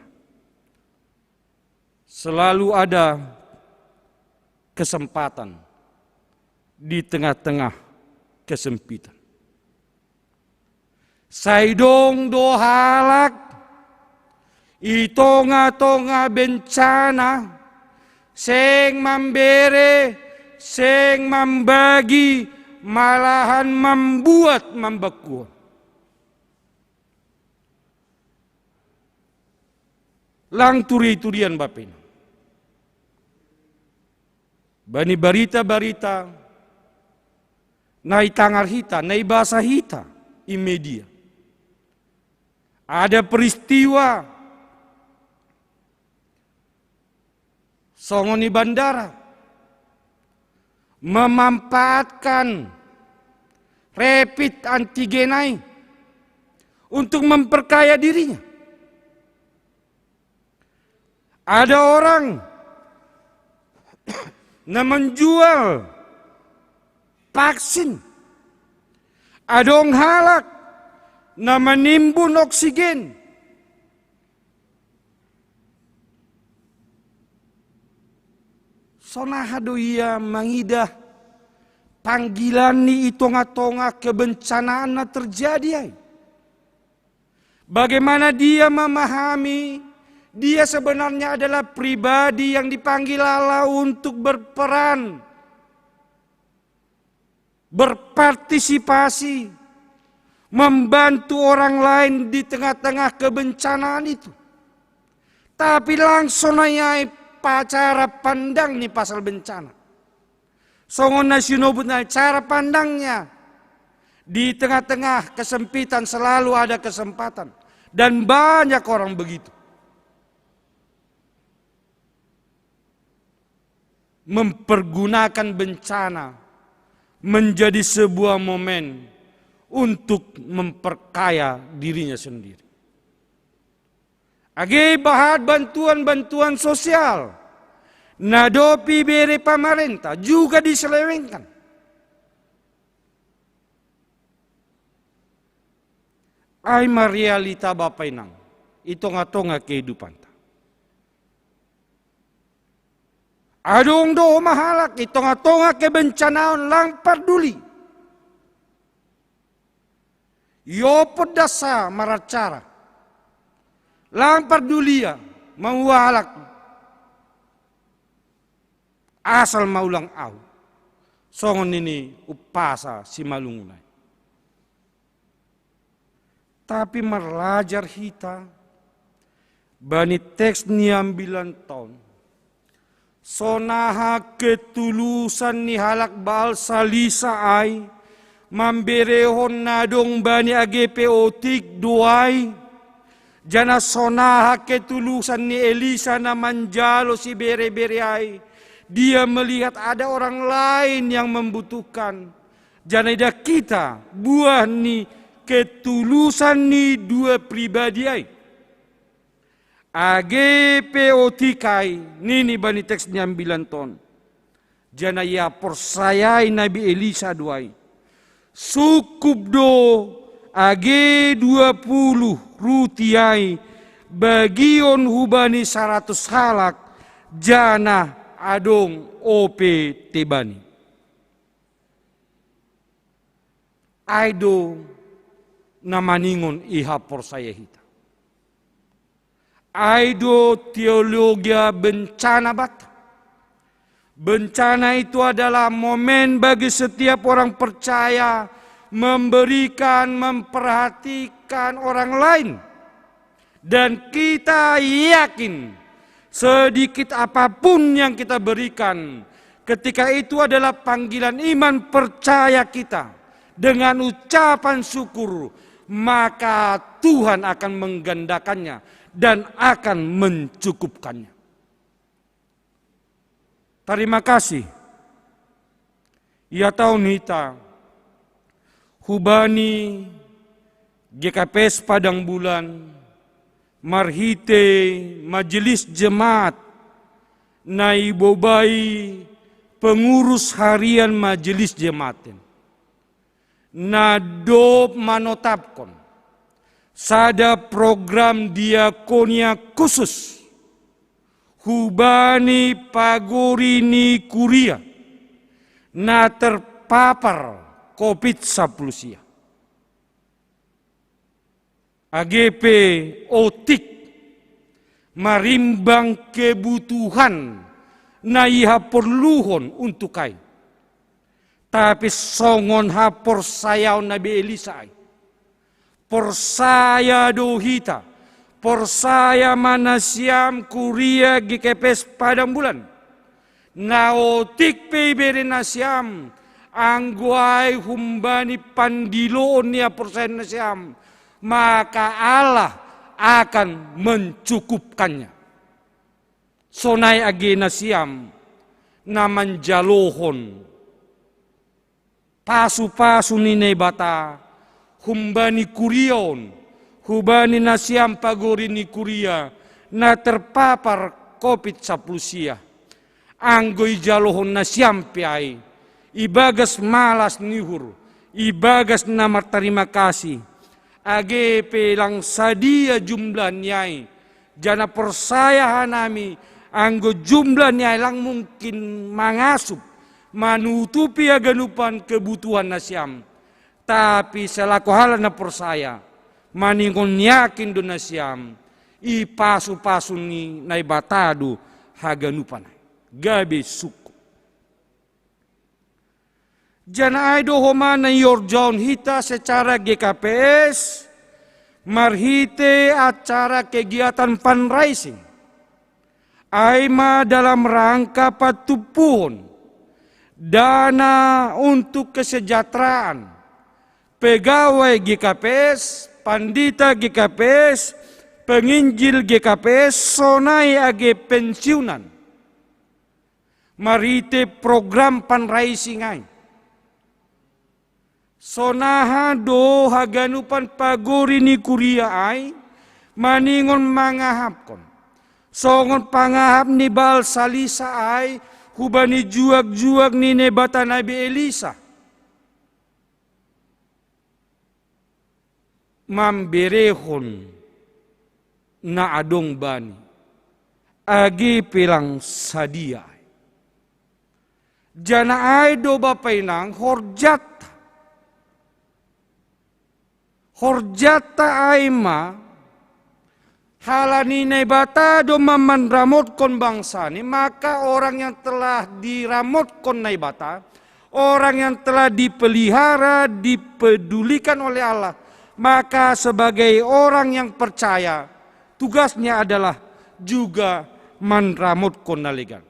selalu ada kesempatan di tengah-tengah kesempitan. Sai dong do halak i tonga-tonga bencana, seng mambere, seng mambagi, malahan mambuat mambekuon. Lang turi-turian Bapa Inang. Bani barita-barita na itangar hita, na ibasa hita i media, ada peristiwa songon i bandara memanfaatkan rapid antigen ai untuk memperkaya dirinya. Ada orang na menjual vaksin. Adong halak na manimbun oksigen. Sonaha do ia mangidah panggilan ni i tonga-tonga kebencanaan na terjadi ai? Bagaimana dia memahami dia sebenarnya adalah pribadi yang dipanggil Allah untuk berperan, berpartisipasi, membantu orang lain di tengah-tengah kebencanaan itu. Tapi lang sonai ai cara pandang ni pasal bencana. Songon na sinobut nai, cara pandangnya, di tengah-tengah kesempitan selalu ada kesempatan. Dan banyak orang begitu. Mempergunakan bencana menjadi sebuah momen untuk memperkaya dirinya sendiri. Age bahat bantuan-bantuan sosial na dob ibere pamarenta juga diselewengkan. Ai ma realita Bapa Inang i tonga-tonga kehidupanta. Adong do mahalak i tonga-tonga kebencanaon lang parduli. Iopot dasa maracara. Lang pardulia maualak asal maulang au. Songon nini umpasa simalungunai. Tapi marlajar hita bani teks ni ambilan ton. Sonaha ketulusan ni halak Baal Salisa ai, mamberehon na dong bani age pe otik do ai, jana sonaha ketulusan ni Elisa na manjalo sibere-bere ai, dia melihat ada orang lain yang membutuhkan. Jana idah kita buah ni ketulusan ni dua pribadi ai. Age pe otik ai, nini bani teks ni ambilan ton. Jana ia porsayai Nabi Elisa do ai. Sukup do age dua puluh ruti ai bagion hubani saratus halak, jana adong ope tebani. Ai do na maningon iha porsaya hita. Ai do teologia bencana banta. Bencana itu adalah momen bagi setiap orang percaya memberikan, memperhatikan orang lain. Dan kita yakin, sedikit apapun yang kita berikan, ketika itu adalah panggilan iman percaya kita. dengan ucapan syukur, maka Tuhan akan menggandakannya dan akan mencukupkannya. Terima kasih. Ya, taon hita hubani G K P S Padang Bulan, marhite majelis jemaat na ibobai pengurus harian majelis jemaaten, na dob manotapkon sada program diakonia khusus hubani pagori ni kuria na terpapar covid sapuluh sia. Age pe otik marimbang kebutuhan na ihaporluhon untuk ai. Tapi songon haporsayaon na be Elisa ai. Porsaya do hita, porsaya ma nasiam kuria G K P S Padang Bulan. Na otik pe ibere nasiam, anggo ai humbani pandiloon ni haporsayaon nasiam, maka Allah akan mencukupkannya. Sonai age nasiam na manjalohon pasu-pasu ni Naibata humbani kuria on, hubani nasiam pagori ni kuria na terpapar covid sapuluh sia. Anggo ijalohon nasiam pe ai, ibagas malas ni uhur, ibagas na martarima kasih, age pe lang sadia jumlah ni ai, janah porsaya hanami, anggo jumlah ni ai lang mungkin mangasup, manutupi haganupan kebutuhan nasiam. Tapi selaku halak na porsaya, maningon yakin do nasiam, ipasu-pasu ni Naibata do haganupan ai. Gabe sungkun. Janah ai do homa na iorjahon hita secara G K P S marhite acara kegiatan fundraising. Ai ma dalam rangka patumpuhon dana untuk kesejahteraan pegawai G K P S, pandita G K P S, penginjil G K P S, sonai age pensiunan. Marhite program fundraising ai. Sonaha do haganupan pagori ni kuria ai, maningon mangahapkon. Songon pangahap ni Baal Salisa ai, hubani juak-juak ni Naibata Nabi Elisa. Mamberehon na adong bani, age pe lang sadia ai. Janah ai do Bapa inang horjat. Horjanta ai ma, halani Naibata do ma manramotkon bangsani, maka orang yang telah diramotkon Naibata, orang yang telah dipelihara, dipedulikan oleh Allah, maka sebagai orang yang percaya, tugasnya adalah juga manramotkon na legan.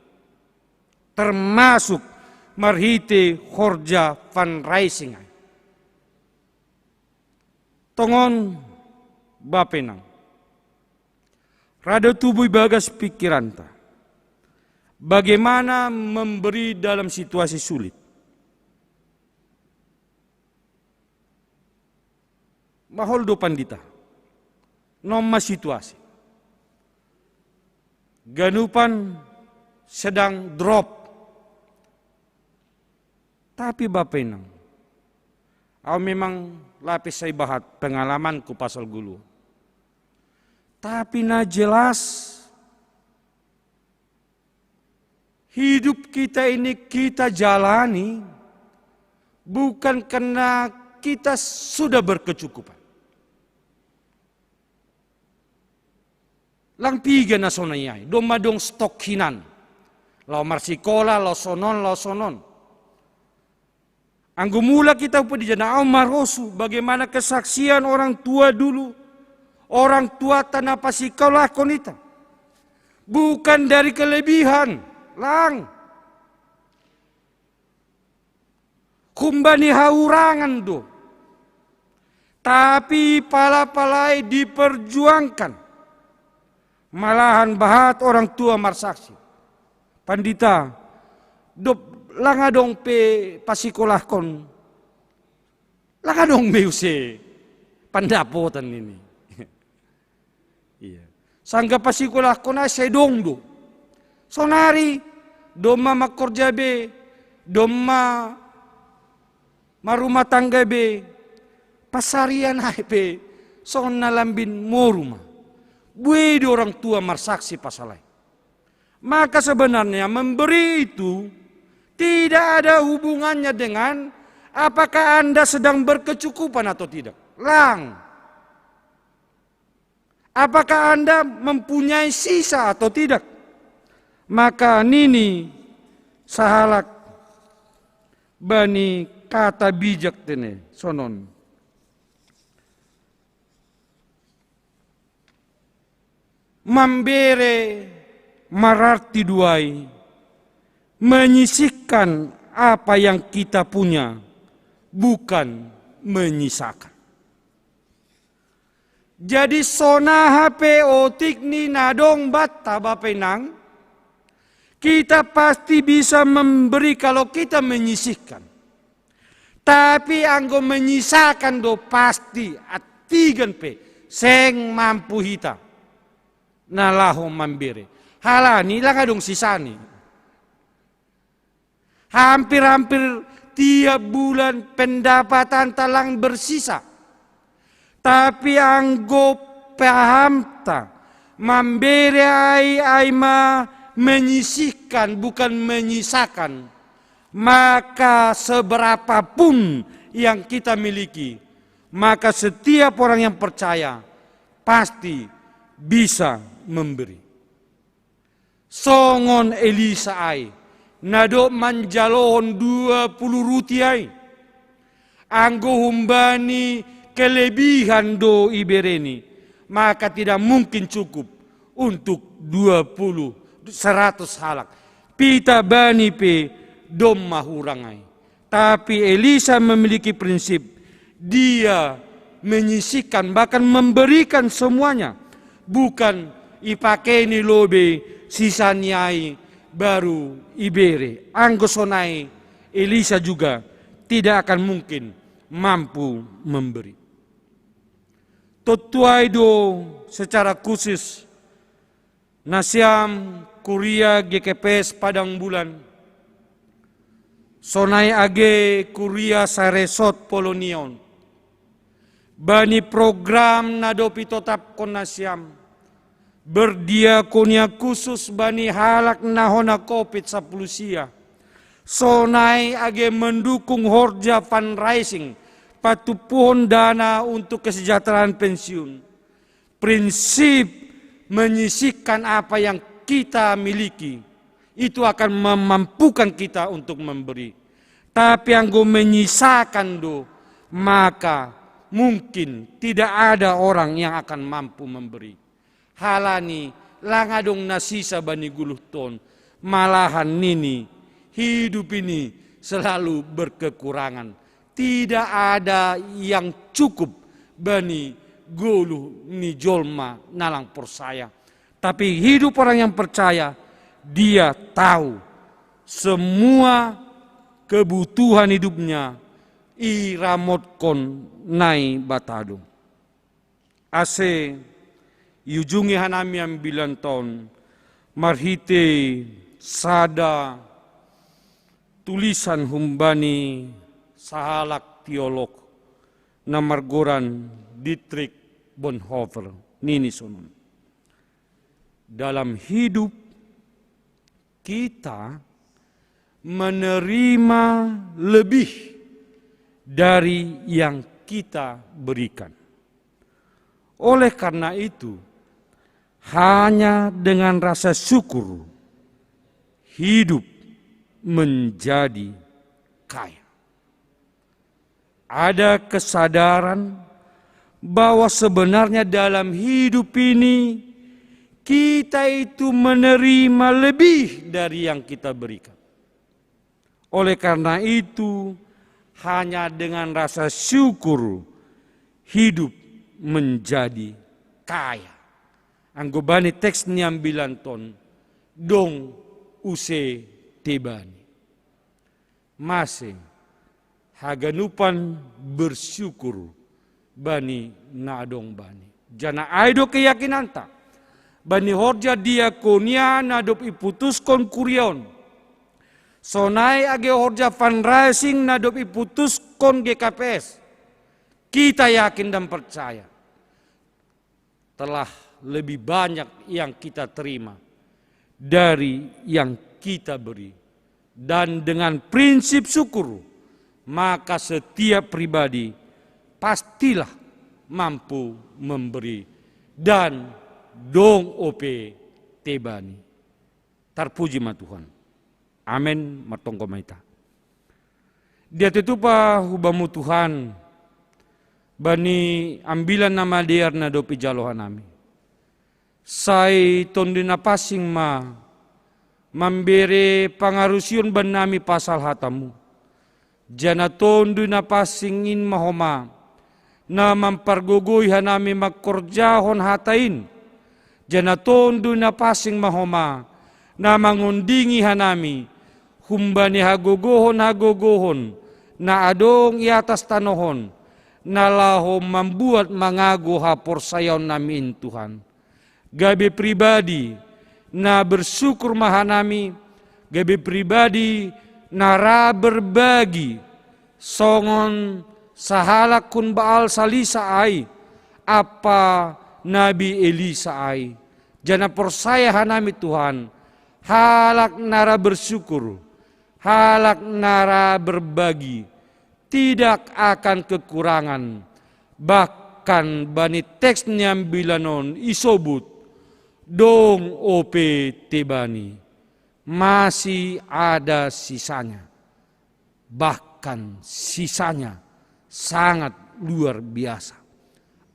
Termasuk marhite horja fundraising ai. Tongon Bapa inang, rado tubuh ibagas pikiranta, bagaimana memberi dalam situasi sulit. Mahol do pandita. Noma situasi. Ganupan sedang drop. Tapi Bapa inang, au memang lapis sai bahat pengalamanku pasal gulu. Tapi na jelas, hidup kita ini kita jalani bukan karena kita sudah berkecukupan. Lang piga na sonai ai, domma dong stok hinan. Lao marsikola, lao sonon, lao sonon. Anggo mulak kita hu pudi, janah au marosuh bagaimana kesaksian orang tua dulu, orang tua ta na pasikolahkon hita. Bukan dari kelebihan, lang. Kumbani haurangan do. Tapi pala-palai diperjuangkan. Malahan bahat orang tua marsaksi. Pandita, dop langa dong pe pasikolahkon. Langa dong me use pandapotan ini. Iya. Sangga pasikolahkon ai sai dong do. Sonari domma mangkorja be, domma marumah tangga be, pasarian ai pe songon na lambin moru ma. Buei do orang tua marsaksi pasal ai. Maka sebenarnya memberi itu tidak ada hubungannya dengan apakah Anda sedang berkecukupan atau tidak. Lang. Apakah Anda mempunyai sisa atau tidak? Maka nini sahalak bani kata bijak tene sonon. Mambere mararti duai menyisihkan apa yang kita punya, bukan menyisakan. Jadi sonaha pe otik ni na dong banta bapenang, kita pasti bisa memberi kalau kita menyisihkan. Tapi anggo menyisakan do pasti atigan pe seng mampu hita na laho mambere. Halani langa dong sisani. Hampir-hampir tiap bulan pendapatanta lang bersisa. Tapi anggo pahamta mambere ai, ai ma menyisihkan bukan menyisakan, maka seberapapun yang kita miliki, maka setiap orang yang percaya pasti bisa memberi. Songon Elisa ai, na dob manjalohon dua puluh ruti ai. Anggo humbani kelebihan do ibereni, maka tidak mungkin cukup untuk dua puluh, seratus halak. Pita bani pe domma hurang ai. Tapi Elisa memiliki prinsip, dia menyisihkan, bahkan memberikan semuanya. Bukan ipakeni lobe sisani ai baru ibere. Anggo sonai Elisa juga tidak akan mungkin mampu memberi. Tontu ai do secara khusus nasiam kuria G K P S Padang Bulan, sonai age kuria saresot Polonia on. Bani program na dob itotapkon nasiam, berdiakonia khusus bani halak na hona Covid sapuluh sia. Sonai age mendukung horja fundraising, patumpuhon dana untuk kesejahteraan pensiun. Prinsip menyisihkan apa yang kita miliki, itu akan memampukan kita untuk memberi. Tapi anggo menyisakan do, maka mungkin tidak ada orang yang akan mampu memberi. Halani langa dong na sisa bani goluhta on, malahan nini, hidup ini selalu berkekurangan. Tidak ada yang cukup bani goluh ni jolma na lang porsaya. Tapi hidup orang yang percaya, dia tahu semua kebutuhan hidupnya iramotkon Naibata do. Ase iujungi hanami ambilan on marhite sada tulisan humbani sahalak teolog na margoran Dietrich Bonhoeffer, nini sonon. Dalam hidup kita menerima lebih dari yang kita berikan. Oleh karena itu, hanya dengan rasa syukur hidup menjadi kaya. Ada kesadaran bahwa sebenarnya dalam hidup ini kita itu menerima lebih dari yang kita berikan. Oleh karena itu, Hanya dengan rasa syukur hidup menjadi kaya. Anggo bani teks ni ambilan ton, dong use tebani. Mase haganupan bersyukur bani na adong bani. Janah ai do keyakinanta bani horja diakonia na dob iputuskon kuria on. Sonai age horja fundraising na dob iputuskon G K P S. Kita yakin dan percaya telah lebih banyak yang kita terima dari yang kita beri. Dan dengan prinsip syukur, maka setiap pribadi pastilah mampu memberi dan dong ope tebani. Tarpuji ma Tuhan. Amen. Martonggo ma hita. Dia tutupa hubamu Tuhan, bani ambilan na madear na dob ijalo hanami. Sai Tonduy Napansing ma mambere pangarusion bannami pasal hatamu. Janah Tonduy Napansing in ma homa na mampargogoi hanami mangkorjahon hata in. Janah Tonduy Napansing ma homa na mangondingi hanami humbani hagogohon-hagogohon na adong i atas tanoh on, na laho mambuat mangago haporsayaonnami in Tuhan. Gabe pribadi na bersyukur ma hanami, gabe pribadi na ra berbagi, songon sahalak hun Baal Salisa ai, ampa Nabi Elisa ai. Janah porsaya hanami Tuhan, halak na ra bersyukur, halak na ra berbagi, tidak akan kekurangan. Bahkan bani teks ni ambilan on isobut, dong ope tebani, masih ada sisanya. Bahkan sisanya sangat luar biasa.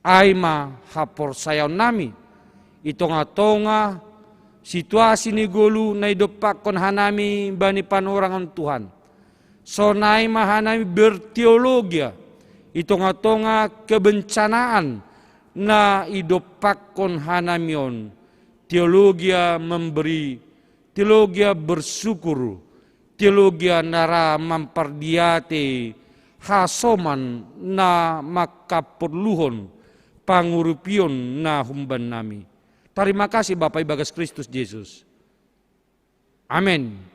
Ai ma haporsayaonnami i tongah-tongah situasi ni goluh na idompakkon hanami bani panorangan Tuhan. Sonai ma hanami berteologia i tongah-tongah kebencanaan na idompakkon hanami on. Teologia memberi, teologia bersyukur, teologia na ra mampardiatei hasoman na mangkaporluhon pangurupion na humbannami. Tarima kasih Bapa ibagas Kristus Jesus. Amen.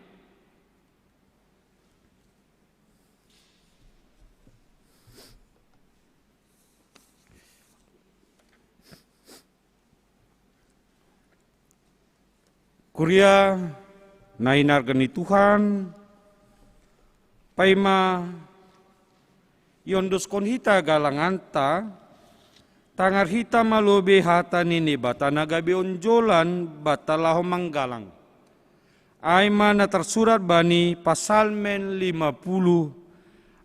Kuria na hinarga ni Tuhan, paima iondoskon hita galanganta, tangar hita ma lobei hata ni Naibata na gabe onjolan banta laho manggalang. Ai ma na tarsurat bani Pasalmen lima puluh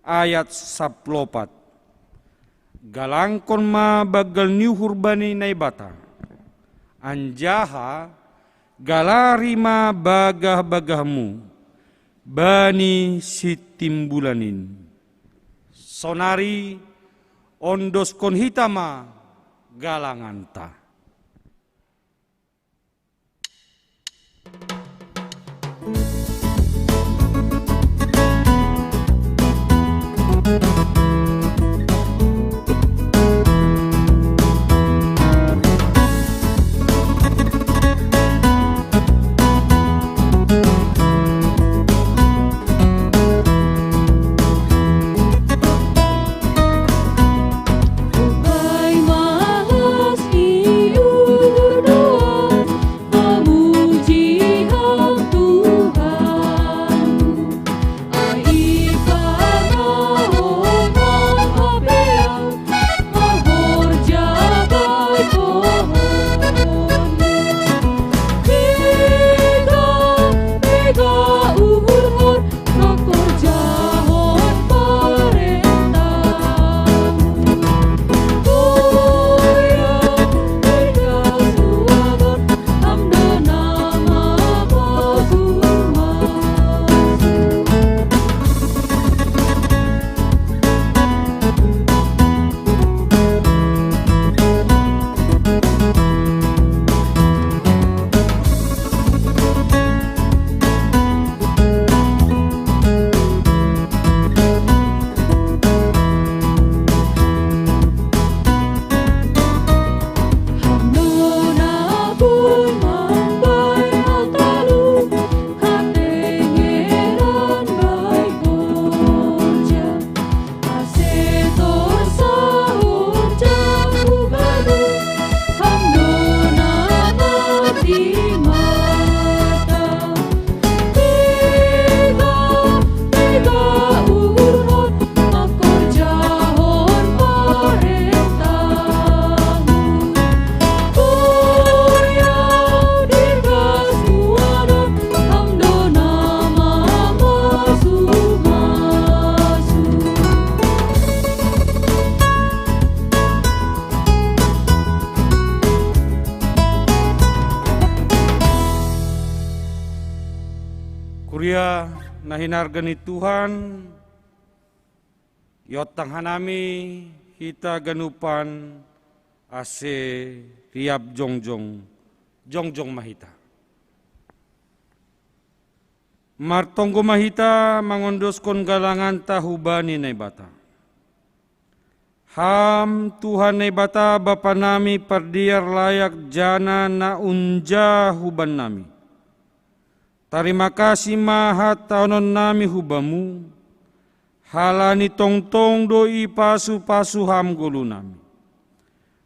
ayat saplopat. Galangkon ma banggal ni uhur bani Naibata, anjaha galari ma bagah-bagahmu bani sitimbulan in. Sonari ondoskon hita ma galanganta. Na hinarga ni Tuhan, iontang hanami hita ganupan ase riap jongjong, jongjong ma hita. Martonggo ma hita mangondoskon galanganta hubani Naibata. Ham Tuhan Naibata Bapa nami pardear layak jana na unja hubannami. Tarima kasih ma hataonon nami hubamu, halani tongtong do ipasu-pasu ham golu nami.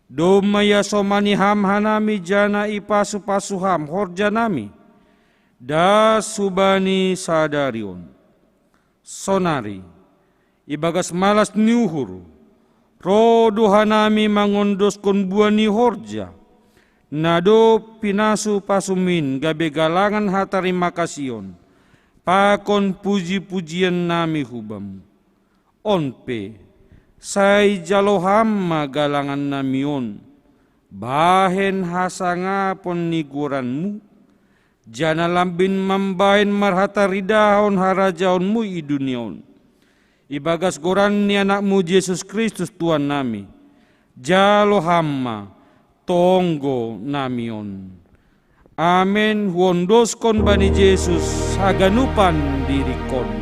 Domma iasomani ham hanami jana ipasu-pasu ham horja nami, das hubani sadari on. Sonari, ibagas malas ni uhur, ro do hanami mangondoskon buah ni horja, na dob pinasu-pasumin gabe galangan hatarima kasihion, pakon puji-pujian nami hubamu. On pe, sai jalo ham ma galangan nami on, bahen hasangapon ni goranmu, jana lambin mambahen marhataridahon harajaonmu i dunia on. Ibagas goran ni anakmu Jesus Kristus Tuhan nami, jalo ham ma tonggo nami on. Amen, huondoskon bani Jesus haganupan diringkon.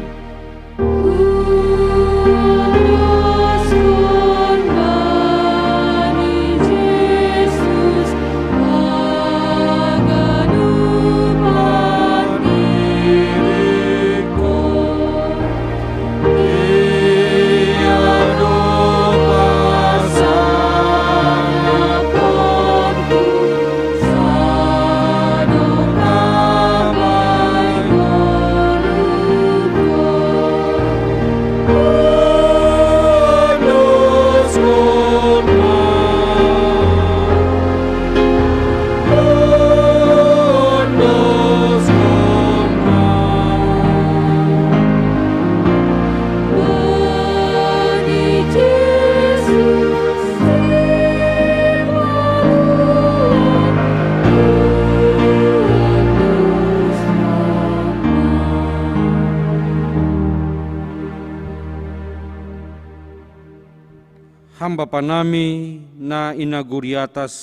Ham Bapa nami na i nagori atas,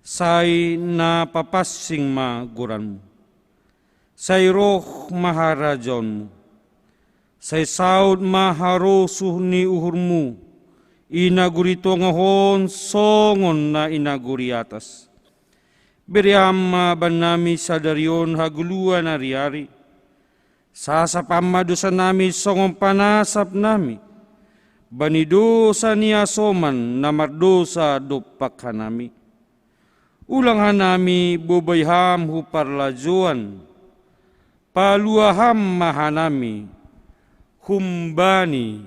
sai na papansing ma goranmu. Sai roh ma harajaonmu. Sai saud ma harosuh ni uhurmu i nagori tongah on songon na i nagori atas. Bere ham ma bannami sadari on hagoluhan ari-ari. Sasap ham ma dosanami songon panasap nami bani dosa ni hasoman na mardosa dompak hanami. Ulang hanami bobai ham hu parlajouan. Palua ham ma hanami humbani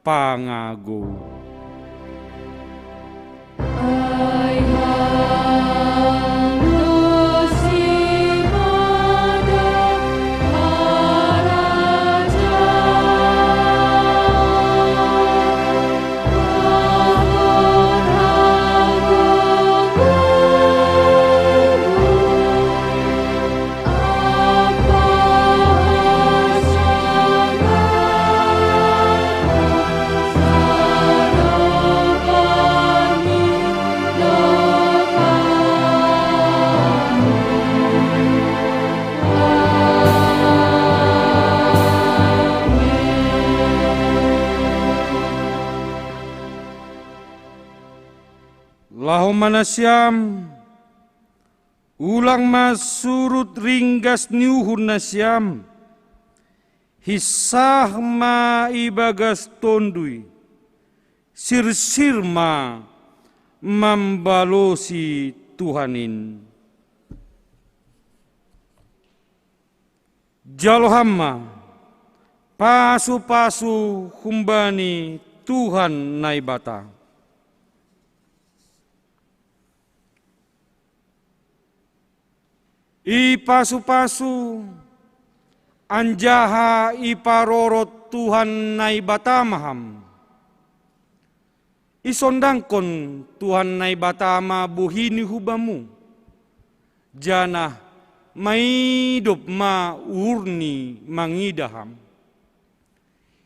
pangagou. Laho ma nasiam, ulang ma surut ringgas ni uhur nasiam, hinsah ma ibagas Tonduy, sirsir ma mambalosi Tuhan in. Jalo ham ma pasu-pasu humbani Tuhan Naibata. Ipasu-pasu anjaha iparorot Tuhan Naibata ma ham. Isondangkon Tuhan Naibata ma bohi ni hubamu, janah Maidop ma uhurni mangidah Ham.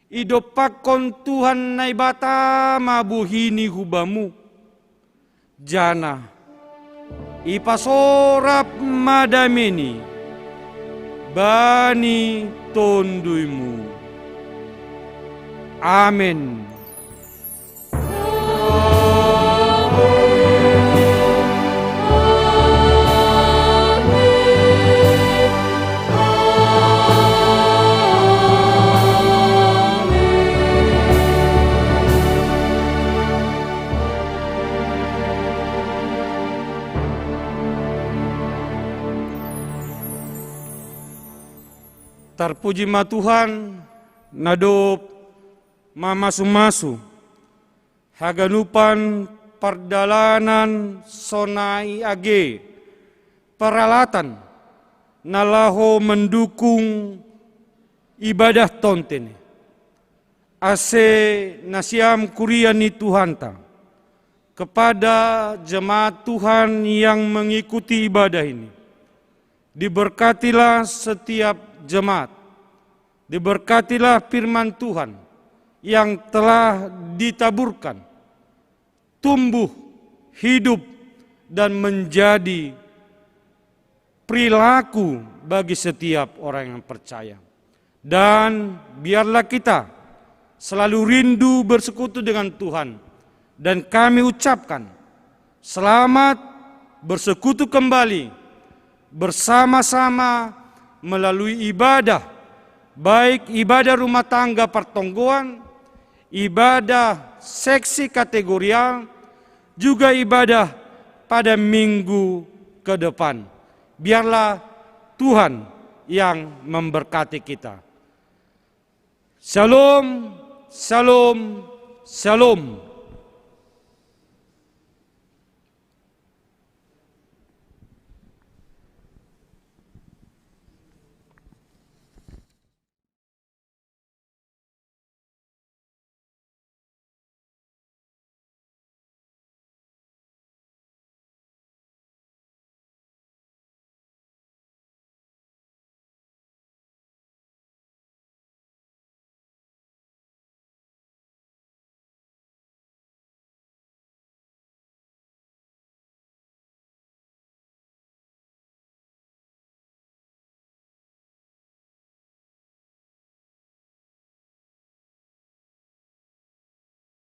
Idompakkon Tuhan Naibata ma buhini hu Bamu, janah ipasorap ma dameiNi bani tonduyMu. Amen. Tarpuji ma Tuhan, na dob mamasu-masu haganupan pardalanan sonai age paralatan na laho mandukung ibadah tonten. Ase nasiam kuria ni Tuhanta, kepada jemaat Tuhan yang mengikuti ibadah ini, diberkatilah setiap jemaat, diberkatilah firman Tuhan yang telah ditaburkan, tumbuh, hidup, dan menjadi perilaku bagi setiap orang yang percaya. Dan biarlah kita selalu rindu bersekutu dengan Tuhan. Dan kami ucapkan selamat bersekutu kembali bersama-sama melalui ibadah, baik ibadah rumah tangga pertonggoan, ibadah seksi kategorial, juga ibadah pada minggu ke depan. Biarlah Tuhan yang memberkati kita. Shalom, shalom, shalom.